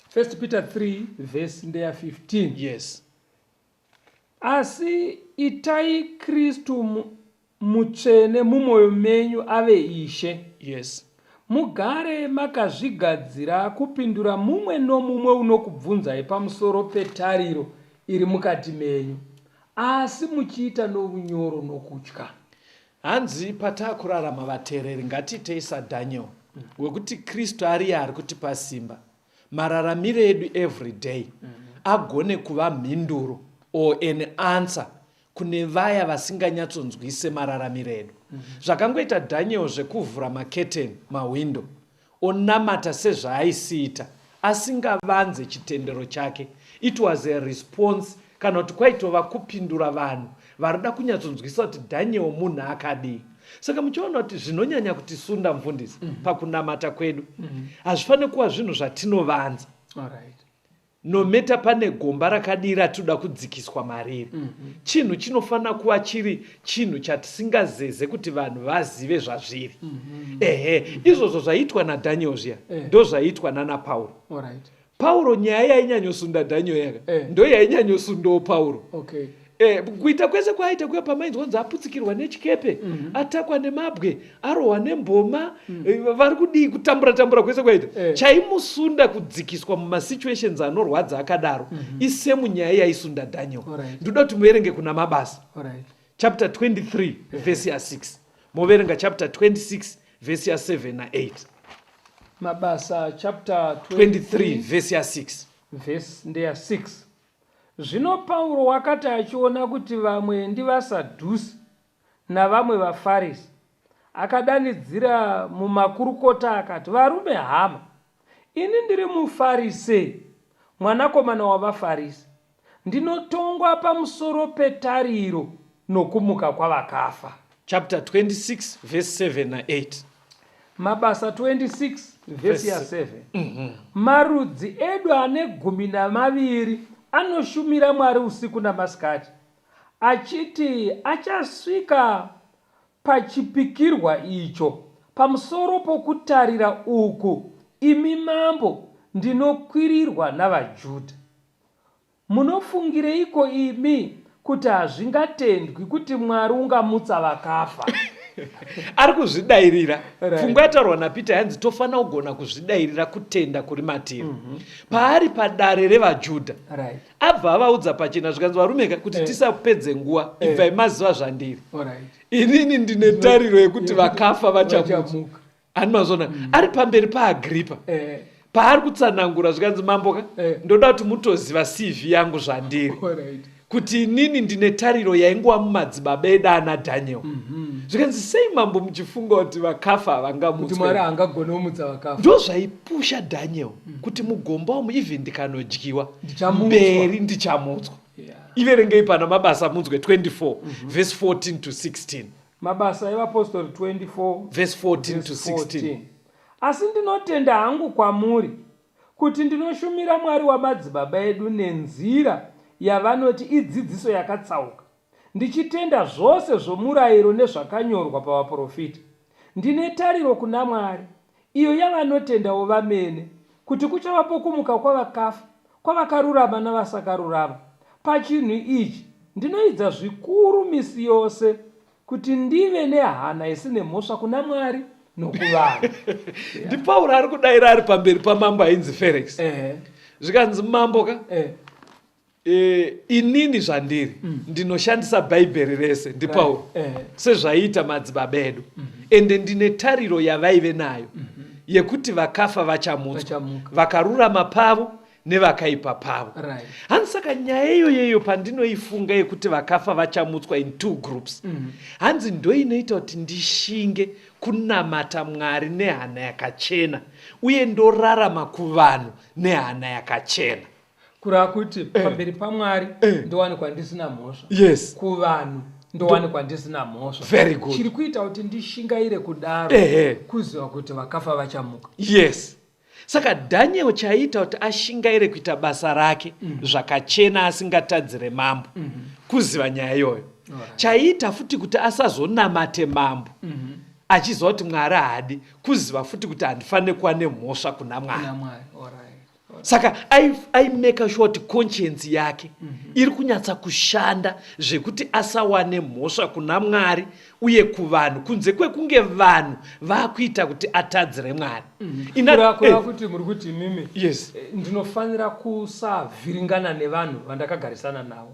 First Peter 3 verse ndeya 15. Asi itai Kristu mutsvene mumwoyo menyu ave Ishe. Mugare makazvigadzira kupindura mumwe nomumwe unokubvunzai pamusoro petariro iri mukati menyu. Asi muchiita nounyoro nokutya. Hanzi pataakurarama vateereri ngatiitei saDaniel wekuti Kristu ariye ari kutipa simba. Mararamiro edu everyday agone kuva mhinduro or an answer kune vaya vasinganyatsonzwise mararamiro edu. Zvakangoita Daniel zvekuvhura maketeni, mahwindo, onamata sezvaaisiita asingavanze chitendero chake. It was a response kana kuti kwaitova kupindura vanhu varikuda kunyatsonzwisisa kuti Daniel munhu akadii. Saka muchiona kuti zvinonyanya kutisunda mufundisi mm -hmm. pakunamata kwedu hazvifaniri mm -hmm. kuva zvinhu zvatinovanza. All right. No matter pane gomba rakadii ratinoda kudzikiswa mariri mm -hmm. Chinhu chinofanira kuva chiri chinhu chatisingazeze kuti vanhu vazive zvazviri mm -hmm. Ehe mm -hmm. Izvozvo zvaiitwa naDaniel zviya eh. Ndo zvaiitwa nana Pauro right. Pauro nyaya yainyanyosunda Daniel yaka eh. Ndo yainyanyosundawo Pauro okay. Eh, kuita kwese kwaaita kuya pamainzwa kunzi aputsikirwa nechikepe mm -hmm. Atakwa nemabwe arohwa nemboma mm. Eh, vari kudii kutambura tambura kwese kwaita eh. Chaimusunda kudzikiswa mumasituations anorwadza akadaro mm -hmm. Isemu nyaya yaisunda Daniel right. Ndoda kuti muverenge kuna Mabasa right. Chapter 23 yeah. Vhesi ya 6 moverenga chapter 26 vhesi ya 7 na 8. Mabasa chapter 23 vhesi ya 6 vhesi ndeya 6. Zvino Pauro wakati achiona kuti vamwe ndivaSadhusi navamwe vaFarisi, akadanidzira mumakurukota akati, Varume hama, ini ndiri muFarise, mwanakomana wavaFarisi, ndinotongwa pamusoro petariro nokumuka kwavakafa. Chapter 26 verse 7 na 8. Mabasa 26 vhesi ya 7. Marudzi edu ane 12 anoshumira Mwari usiku namasikati, achiti achasvika pachipikirwa icho, pamusoro pokutarira uku, imi mambo, ndinokwirirwa navaJudha. Munofungireiko imi kuti hazvingatendwi kuti Mwari ungamutsa vakafa? Ari kuzvidairira. Pfungwa yataurwa naPeter yanzi tofanira kugona kuzvidairira kutenda kuri matiri. Mm -hmm. Paari padare revaJudha. Right. Abva avaudza pachena zvikanzi varumeka kuti eh. Tisapedze nguva eh. Ibvai maziva zvandiri. Right. Inini ndine tariro yekuti vakafa vachamuka. Ani mazona mm. Ari pamberi paAgripa eh. Paari kutsanangura zvikanzi mambo ka eh. Ndoda kuti mutoziva CV yangu zvandiri right. Kuti inini ndine tariro yaingova mumadzibaba edu ana Daniel mm -hmm. Zvikanzi sei mambo muchifunga kuti vakafa havangamutswe? Mwari haangagoni kumutsa vakafa. Ndozvaipusha Daniel mm. Kuti mugomba umu even ndikanodyiwa mberi ndichamutswa yeah. Iverengei pana Mabasa munzwe 24 mm -hmm. Verse 14 to 16. Mabasa eVapostori 24 verse 14 to 16. Asi ndinotenda hangu kwamuri kuti ndinoshumira Mwari wamadzibaba edu nenzira yavanoti idzidziso yakatsauka, ndichitenda zvose zvomurayiro nezvakanyorwa pavaprofita. Ndine tariro kuna Mwari, iyo yavanotendawo vamene, kuti kuchavapo kumuka kwavakafa, kwavakarurama navasakarurama. Pachinhu ichi ndinoidza zvikuru misi yose kuti ndive nehana isine mhosva kuna Mwari nokuvanhu. NdiPauro ari kudaira ari pamberi pamambo ainzi Ferix. Zvikanzi mambo ka E, inini zvandiri mm. Ndinoshandisa Bhaibheri rese ndiPauro right. Sezvaiita madzibaba edu mm -hmm. Ende ndine tariro yavaive nayo mm -hmm. Yekuti vakafa vachamutswa, vakarurama pavo nevakaipa pavo right. Hanzi saka nyaya iyoyeyo pandinoifunga yekuti vakafa vachamutswa in two groups mm -hmm. Hanzi ndoinoita kuti ndishinge kunamata Mwari nehana yakachena uye ndorarama kuvanhu nehana yakachena. Kureva kuti pamberi paMwari ndowanikwa ndisina mhosva. Yes. Kuvanhu ndowanikwa ndisina mhosva. Very good. Chiri kuita kuti ndishingaire kudaro kuziva kuti vakafa vachamuka. Yes. Saka Daniel chaiita kuti ashingaire kuita basa rake mm. Zvakachena asingatadzire mambo mm -hmm. Kuziva nyaya iyoyo right. Chaiita futi kuti asazonamate mambo mm -hmm. Achiziva kuti Mwari haadi kuziva futi kuti handifanire kuva nemhosva kuna Mwari. Saka aimeka sure kuti conscience yake mm -hmm. iri kunyatsa kushanda zvekuti asawane mhosva kuna Mwari uye kuvanhu kunze kwekunge vanhu vakuita kuti atadzire Mwari. Mm -hmm. Kureva kuti muri kuti imimi yes. Ndinofanira kusavhiringana nevanhu vandakagarisana navo.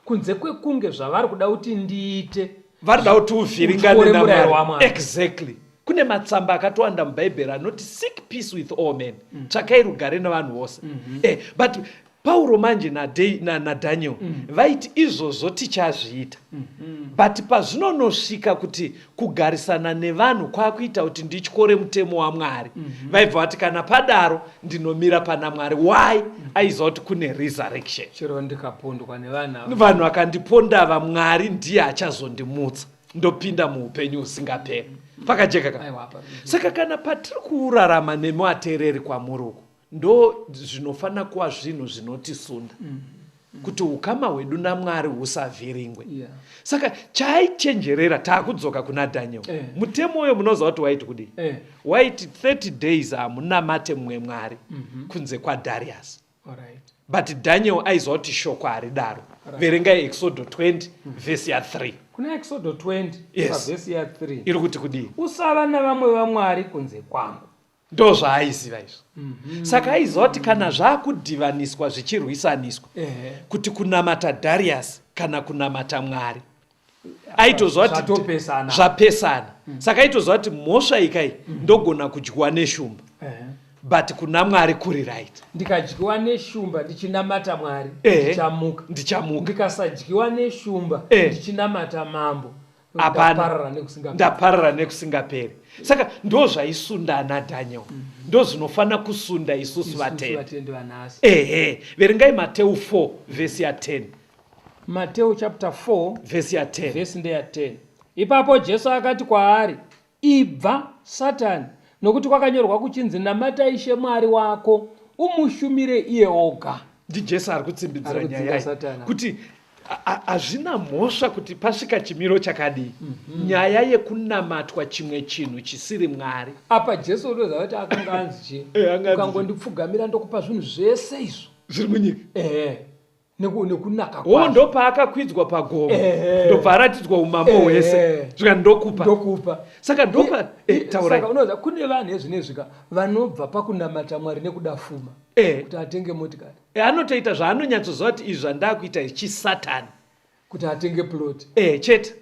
Kunze kwekunge zvavari kuda kuti ndiite vari kuda kuti uvhiringane namwari. Exactly. Kune matsamba akatowanda muBhaibheri anoti seek peace with all men. Tsvakai rugare nevanhu vose. But Pauro manje naDaniel na, na vaiti izvozvo tichazviita. But pazvinonosvika kuti kugarisana nevanhu kwakuita kuti ndityore mutemo waMwari, vaibva vati kana padaro ndinomira pana Mwari. Why? Aiziva kuti kune resurrection. Chero ndikapondwa nevanhu, vanhu vakandiponda ava, Mwari ndiye achazondimutsa ndopinda muupenyu husingaperi. Pakajeka ka? Saka kana patiri kurarama nematereri kwamuri uku, ndo zvinofanira kuva zvinhu zvinotisunda kuti ukama hwedu naMwari husavhiringwe. Saka chaaichenjerera, taakudzoka kuna Daniel, mutemo uyo munoziva kuti waiti kudii? Waiti 30 days hamunamate mumwe mwari kunze kwaDarius. But Daniel aiziva kuti shoko haridaro. Verengai Exodo 20 vhesi ya3. Kuna Exodo 20 pavhesi ya3 iri kuti kudii? Usava navamwe vamwari kunze kwangu. Ndo zvaaiziva izvo. Saka aiziva kuti kana zvaakudhivaniswa zvichirwisaniswa kuti kunamata Darius kana kunamata Mwari, aitoziva kuti zvapesana. Saka aitoziva kuti mhosva ikai ndogona kudyiwa neshumba, but kuna Mwari kuri right. Ndikadyiwa neshumba ndichinamata Mwari, ndichamuka. Ndichamuka. Ndikasadyiwa neshumba ndichinamata mambo, hapana, ndaparara nekusingaperi. Saka ndo zvaisunda ana Daniel. Ndo zvinofanira kusunda isusu vatendi. Ehe, verengai Mateu 4 vhesi ya10. Mateu chapter 4 vhesi ya10. Vhesi ndeya10. Ipapo Jesu akati kwaari, Ibva, Satani, nokuti kwakanyorwa kuchinzi, Namata Ishe Mwari wako, umushumire iye oga. NdiJesu ari kutsimbidzira nyaya kuti hazvina mhosva kuti pasvika chimiro chakadii. Nyaya yekunamatwa chimwe chinhu chisiri Mwari. Apa Jesu unoziva kuti akanga anzi chii? Ukangondipfugamira ndokupa zvinhu zvese izvo zviri munyika. Ehe, nekunaka kwazvo. Ndopaakakwidzwa pagomo, ndobva aratidzwa umambo hwese, zvika ndokupa. Ndokupa. Saka ndopa taurai. Saka unoziva kune vanhu ezvinezvika vanobva pakunamata Mwari nekuda fuma kuti atenge motikari. Anotoita zvaanonyatsoziva kuti izvi zvandakuita ichisatani. Kuti atenge plot. Chete.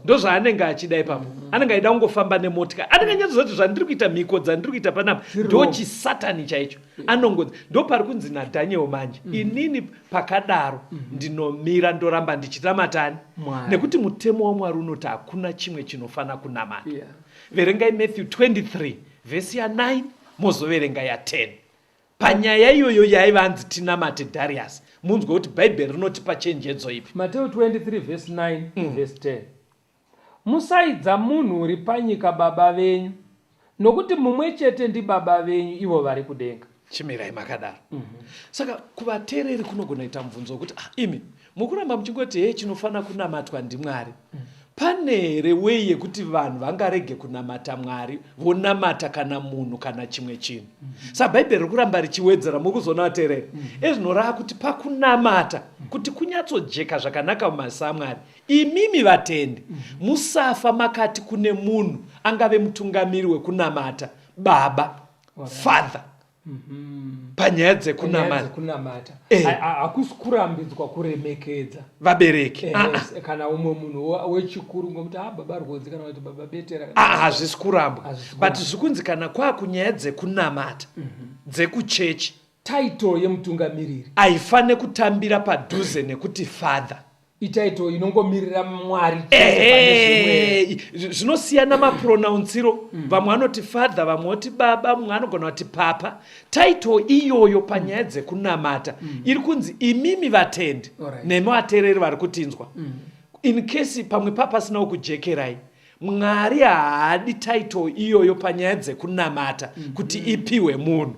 Ndo zvaanenge achida ipapo. Anenge achida kungofamba nemotikari, anenge anyatsoziva kuti zvandiri kuita, mhiko dzandiri kuita panapa ndo chisatani chaicho. Anongodzi ndo pari kunzi naDaniel manje, inini pakadaro ndinomira ndoramba ndichinamatani, nekuti mutemo waMwari unoti hakuna chimwe chinofana kunamata. Verengai Matthew 23 vhesi ya9, mozoverenga ya10 panyaya iyoyo yaiva anzi tinamate Darius, munzwe kuti Bhaibheri rinotipa chenjedzo ipi. Mateo 23 vhesi 9, vhesi 10. Musaidza munhu uri panyika baba venyu, nokuti mumwe chete ndibaba venyu, ivo vari kudenga. Chimirai makadaro. Saka kuvateereri kunogona kuita mubvunzo wekuti, ah, imi mukuramba muchingoti hei chinofanira kunamatwa ndiMwari, pane here wei yekuti vanhu vangarege kunamata Mwari vonamata kana munhu kana chimwe chinhu? Saka Bhaibheri riri kuramba richiwedzera, mukuzoona vateereri, ezvinorava kuti pakunamata kuti kunyatsojeka zvakanaka mumaziso aMwari, imimi vatendi musafa makati kune munhu angave mutungamiri wekunamata baba, father, panyaya dzekunamata. Hakusi kurambidzwa kuremekedza vabereki kana umwe munhu wechikuru, ngomuti a baba Rwodzi kana kuti baba Betera. Hazvisi kurambwa, but zvikunzi kana kwaakunyaya dzekunamata dzekuchechi, title yemutungamiriri haifane kutambira padhuze nekuti father. Ititle inongomirira Mwari. Zvinosiyana mapronounciro. Vamwe vanoti father, vamwe voti baba, mumwe anogona kuti papa. Title iyoyo panyaya dzekunamata iri kunzi imimi vatendi nemi vateereri vari kutinzwa, in case pamwe papasinawo kujekerai, Mwari haadi title iyoyo panyaya dzekunamata kuti ipiwe munhu.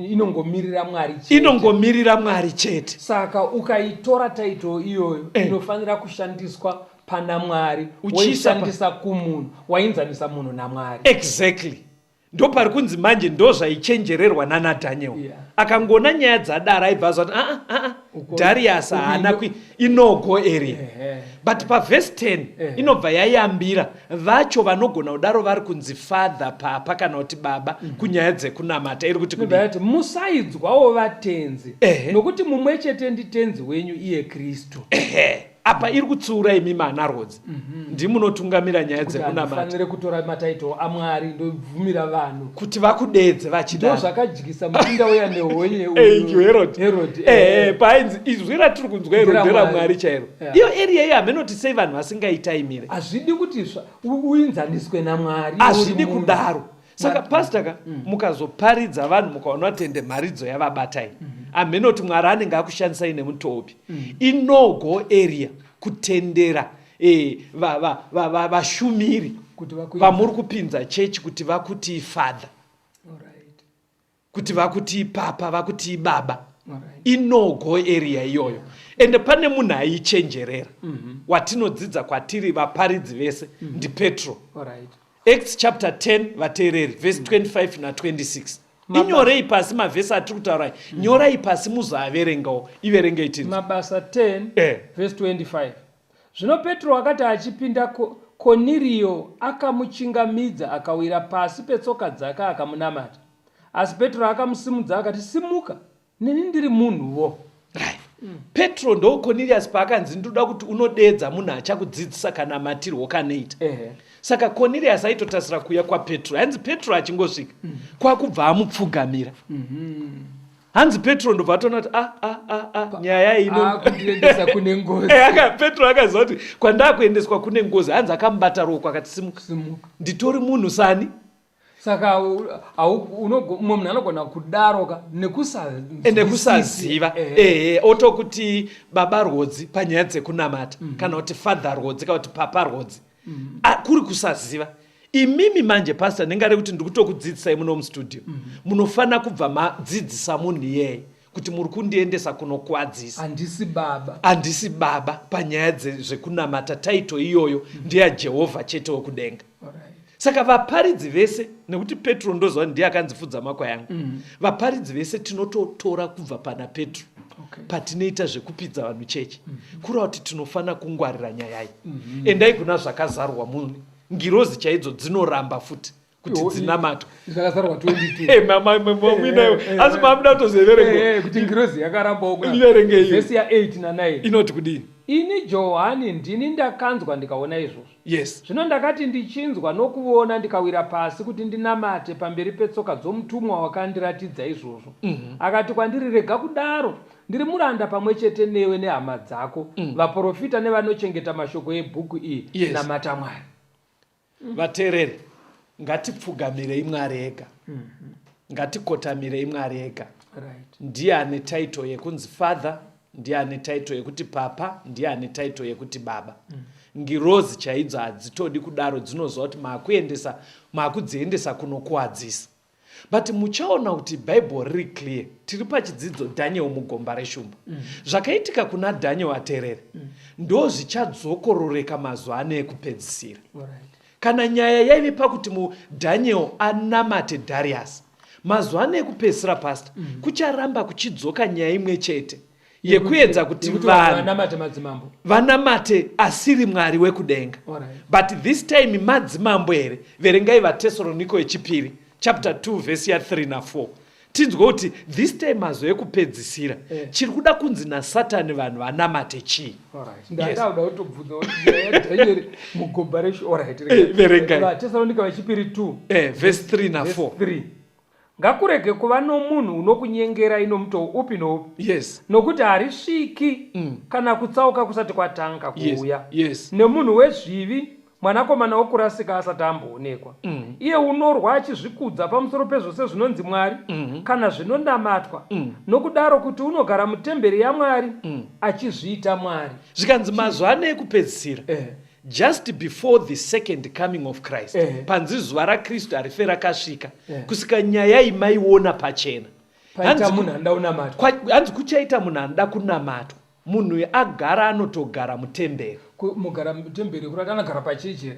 Inongomirira Mwari chete. Inongomirira Mwari chete. Saka ukaitora title iyoyo, inofanira kushandiswa pana Mwari, woishandisa kumunhu, wainzanisa munhu naMwari. Exactly. Ndopari kunzi manje ndozvaichenjererwa nana Daniel. Akangoona nyaya dzadaro aibva azwa kuti aa aa Darius haana kui inogo area. But pavhesi 10 inobva yayambira vacho vanogona kudaro vari kunzi father, papa kana kuti baba kunyaya dzekunamata iri kuti kudii? Musaidzwawo vatenzi, nokuti mumwe chete nditenzi wenyu iye Kristu. Ehe. Apa iri kutsiura imi mana Rhodzi. Ndimunotungamira nyaya dzekunamata. Handifanire kutora mataito aMwari ndobvumira vanhu kuti vakudeedze vachidaro. Ndozvakadyisa muchinda uya nehonye uyu. Herod. Herod. Eh, painzi izwi ratiri kunzwa iro nderaMwari chairo. Iyo area iyo hamenoti sei vanhu vasingaitaimire. Hazvidi kuti uinzaniswe naMwari. Hazvidi kudaro. Saka pastor ka mukazoparidza vanhu mukaona tende mharidzo yavabatai hameno kuti Mwari anenge akushandisai nemutoo upi. Ino go area kutendera eh, vashumiri vamuri kupinza chechi kuti vakutii father, kuti vakutii papa, vakutii baba. Ino go area iyoyo. Ende pane munhu aichenjerera watinodzidza kwatiri vaparidzi vese ndiPetro. Acts chapter 10 vateereri verse 25 na 26. Inyorei pasi mavhesi atiri kutaura. Nyorai pasi muzoaverengawo. Iverengei tinzwe. Mabasa 10 verse 25. Zvino Petro akati achipinda, Konirio akamuchingamidza akawira pasi petsoka dzake akamunamata. Asi Petro akamusimudza akati, Simuka, neni ndiri munhuwo. Right. Petro ndo Cornelius paakanzi ndoda kuti unodeedza munhu achakudzidzisa kanamatirwo kanoita. Saka Cornelius aitotasira kuuya kwaPetro. Hanzi Petro achingosvika kwakubva amupfugamira. Hanzi Petro ndobva atoona kuti a a a a nyaya ino Akuendesa kune ngozi. Petro akaziva kuti kwandakuendeswa kune ngozi. Hanzi akamubata ruoko akati simuka. Simuka. Nditori munhu sani. Saka mumwe munhu anogona kudaroka nekusaziva ehe otokuti baba Rwodzi panyaya dzekunamata kana kuti father Rwodzi kana kuti papa Rwodzi. Kuri kusaziva. Imimi manje pastor ndingade kuti ndikutokudzidzisai muno mustudio. Munofanira kubva madzidzisa munhu iyeye kuti muri kundiendesa kunokwadzisa. Handisi baba. Handisi baba panyaya zvekunamata. Taito iyoyo ndeyaJehovha chete wekudenga. Saka vaparidzi vese, nekuti Petro ndoziva ndiye akanzi fudza makwai angu. Vaparidzi vese tinototora kubva pana Petro. Patinoita zvekupidza vanhu chechi. Kureva kuti tinofanira kungwarira nyaya iyi. Endai kuna zvakazarwa mune. Ngirozi chaidzo dzinoramba futi kuti dzinamatwe. Zvakazarwa 22. Muinayo. Asi mamuda kutozoverenga. Kuti ngirozi yakarambawo kuna. Iverenge iyo. Vhesi ya 8 na 9. Inoti kudii? Ini Johani ndini ndakanzwa ndikaona izvozvo. Yes. Zvino ndakati ndichinzwa nokuona ndikawira pasi kuti ndinamate pamberi petsoka dzomutumwa wakandiratidza izvozvo. Akati kwandiri, Rega kudaro! Ndiri muranda pamwe chete newe nehama dzako, vaprofita nevanochengeta mashoko ebhuku iyi. Yes. Namata Mwari. Vateereri, ngatipfugamirei Mwari ega. Ngatikotamirei Mwari ega. Ndiye ane title yekunzi Father, ndiye ane title yekuti Papa, ndiye ane title yekuti Baba. Ngirozi chaidzo hadzitodi kudaro, dzinoziva kuti makudziendesa kunokuwadzisa. But muchaona kuti Bible riri clear. Tiri pachidzidzo Daniel mugomba reshumba. Zvakaitika kuna Daniel aterere. Ndozvichadzokororeka mazuva ano ekupedzisira. Kana nyaya yaive pakuti Daniel anamate Darius. Mazuva ano ekupedzisira pastor, kucharamba kuchidzoka nyaya imwe chete yekuedza kuti vanhu vanamate madzimambo, vanamate asiri Mwari wekudenga. But this time madzimambo here? Verengai vaTesaroniko yechipiri chapter 2 verse ya 3 na 4 tinzwe kuti this time mazuva ekupedzisira chiri kuda kunzi naSatani vanhu vanamate chii. Ndada kutobvunza kuti nyaya yaDaniel mugomba reshu. Verengai. VaTesalonika vechipiri 2 Verse 3 na 4. 3. Ngakurege kuva nomunhu unokunyengerai nomutoo upi noupi. Nokuti harisviki kana kutsauka kusati kwatanga kuuya, nemunhu wezvivi, mwanakomana wokurasika asati amboonekwa. Iye unorwa achizvikudza pamusoro pezvose zvinonzi Mwari kana zvinonamatwa, nokudaro kuti unogara mutemberi yaMwari achizviita Mwari. Zvikanzi mazuva ano ekupedzisira Just before the second coming of Christ, panzi zuva raKristu harife rakasvika, kusvika nyaya iyi maiona pachena. Paita munhu anoda kunamatwa. Hanzi kuchaita munhu anoda kunamatwa. Munhu uyu agara anotogara mutemberi. Mugara mutemberi kurati anogara pachechi here?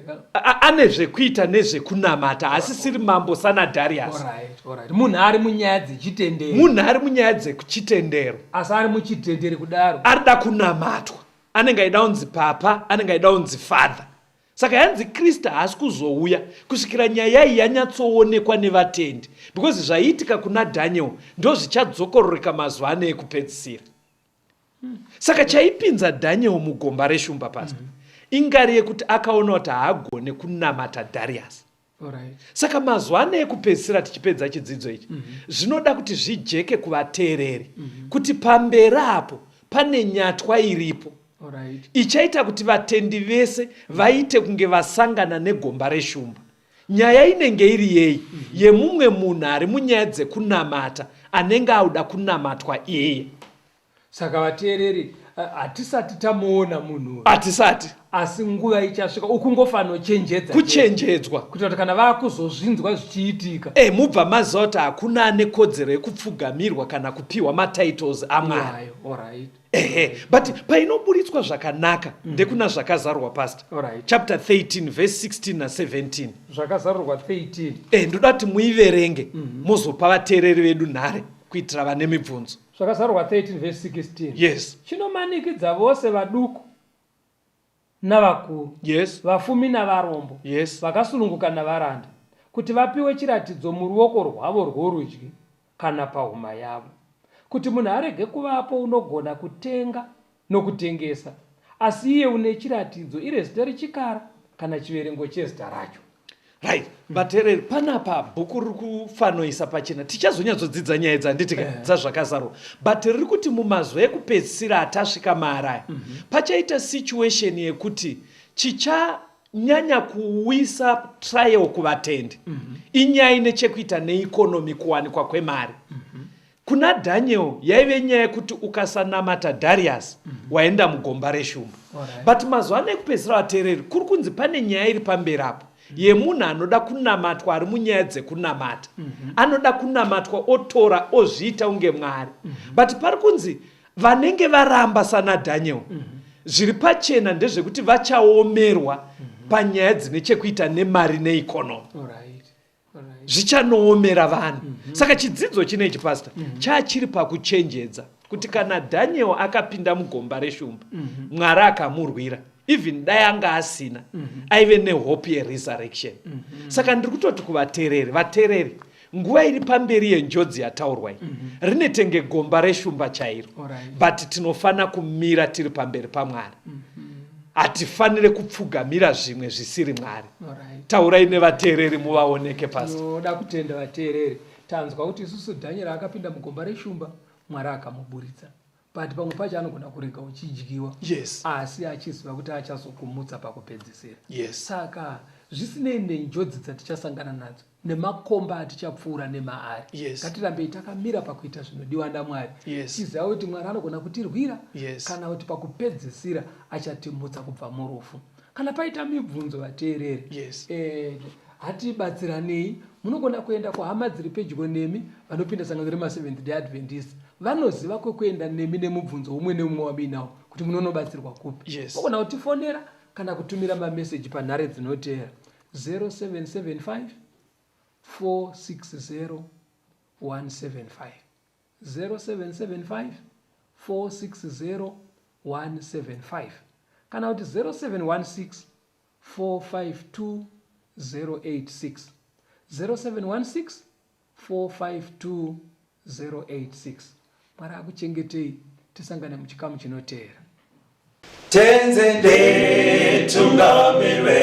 Ane zvekuita nezvekunamata, asisiri mambo sana Darius. Alright. Munhu ari munyaya dzechitendero. Munhu ari munyaya dzechitendero. Asi ari muchitenderi kudaro. Arida kunamatwa. Anenge aida kunzi papa, anenge aida kunzi father. Saka yanzi Kristu haasi kuzouya kusvikira nyaya iyi yanyatsoonekwa nevatendi because zvaiitika kuna Daniel ndozvichadzokororeka mazuva ano ekupedzisira. Saka chaipinza Daniel mugomba reshumba pastor mm -hmm. ingari yekuti akaona kuti haagone kunamata Darius. Right. Saka mazuva ano ekupedzisira tichipedza chidzidzo ichi mm -hmm. zvinoda kuti zvijeke kuvateereri mm -hmm. kuti pamberi apo pane nyatwa iripo right. ichaita kuti vatendi vese vaite kunge vasangana negomba reshumba. Nyaya inenge iri yei? Mm -hmm. Yemumwe munhu ari munyaya dzekunamata anenge auda kunamatwa iye. Saka vateereri, hatisati tamuona munhu uyu. Hatisati. Asi nguva ichasvika ukungofanochenjedza. Kuchenjedzwa. Kuitira kuti kana vakuzozvinzwa zvichiitika. Eh, mubva maziva kuti hakuna ane kodzero yekupfugamirwa kana kupiwa matitles aMwari. Alright. Ehe, but painoburitswa zvakanaka mm -hmm. ndekuna Zvakazarurwa pastor. Alright. Chapter 13 verse 16 na 17. Zvakazarurwa 13. Eh, ndoda kuti muiverenge mm -hmm. mozopa vateereri vedu nhare kuitira vane mibvunzo. Zvakazarurwa 13 verse 16. Yes. Chinomanikidza vose vaduku navakuru. Yes. Vafumi navarombo. Yes. Vakasununguka navaranda kuti vapiwe chiratidzo muruoko rwavo rworudyi kana pahuma yavo, kuti munhu arege kuvapo unogona kutenga nokutengesa, asi iye une chiratidzo, iro zita rechikara kana chiverengo chezita racho. Right, vateereri, panapa bhuku riri kufanoisa pachena, tichazonyatsodzidza nyaya idzi handiti ka, dzazvakazarurwa, but riri kuti mumazuva ekupedzisira atasvika maari aya, pachaita situation yekuti chichanyanya kuwisa trial kuvatendi inyaya ine chekuita neeconomy, kuwanikwa kwemari. Kuna Daniel yaive nyaya yekuti ukasanamata Darius mm -hmm. waenda mugomba reshumba. Right. But mazuva ano ekupedzisira vateereri kuri kunzi pane nyaya iri pamberi apo mm -hmm. yemunhu anoda kunamatwa ari munyaya dzekunamata mm -hmm. anoda kunamatwa otora ozviita unge Mwari mm -hmm. but pari kunzi vanenge varamba sana Daniel mm -hmm. zviri pachena ndezvekuti vachaomerwa mm -hmm. panyaya dzine chekuita nemari neeconomy. Right. Zvichanoomera vanhu mm -hmm. Saka chidzidzo chinechi pastor mm -hmm. chachiri pakuchenjedza kuti kana Daniel akapinda mugomba reshumba mm -hmm. Mwari akamurwira even dai anga asina mm -hmm. aive nehope yeresurrection mm -hmm. Saka ndiri kutoti kuvateereri, vateereri, nguva iri pamberi yenjodzi yataurwa iyi mm -hmm. rinetenge gomba reshumba chairo right. But tinofana kumira tiri pamberi paMwari mm -hmm. Hatifanire kupfugamira zvimwe zvisiri Mwari. Right. Taurai nevateereri muvaoneke pastor. Tinoda kutenda vateereri. Tanzwa kuti isusu Daniel akapinda mugomba reshumba, Mwari akamuburitsa. But pamwe pacho anogona kurega uchidyiwa. Yes. Asi achiziva kuti achazokumutsa pakupedzisira. Yes. Saka zvisinei nenjodzi dzatichasangana nadzo nemakomba atichapfuura nemaari. Yes. Ngatirambei takamira pakuita zvinodiwa naMwari. Yes. Tichiziva kuti Mwari anogona kutirwira Yes. kana kuti pakupedzisira achatimutsa kubva murufu. Kana paita mibvunzo vateereri. Yes. Hatibatsiranei, munogona kuenda kuhama dziri pedyo nemi vanopinda sangano remaSeventh Day Adventist. Vanoziva kwekuenda nemi nemubvunzo umwe neumwe wamuinawo kuti munonobatsirwa kupi. Yes. Mogona kutifonera kana kutumira mameseji panhare dzinoteera 0775 460 175, 0775 460 175 kana kuti 0716 452 086, 0716 452 086. Mwari akuchengetei, tisangane muchikamu chinoteera. Tenze nditungamire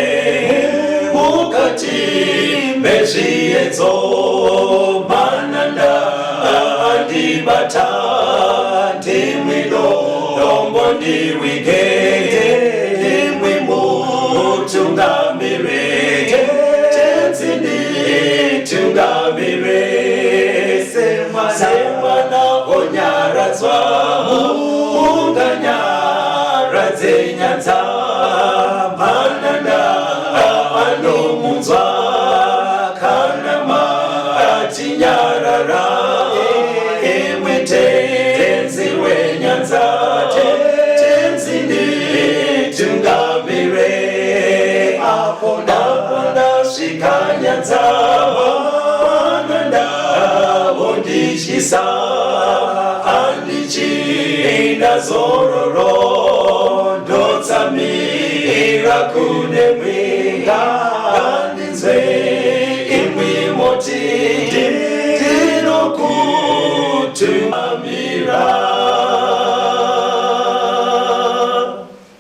mukati mezviedzo, mananda andibata, ndimwi dombo ndiwige, ndimwi mutungamire, tenzi nditungamire, semwana onyaradzwa munganyaradze nyanza, mananda anomunzwa kana matinyarara, imwe tenzi wenyanza, tenzi nditungamire. Apo ndasvika nyanza ndavondityisa, handichina zororo, ndotsamira kune mwenga.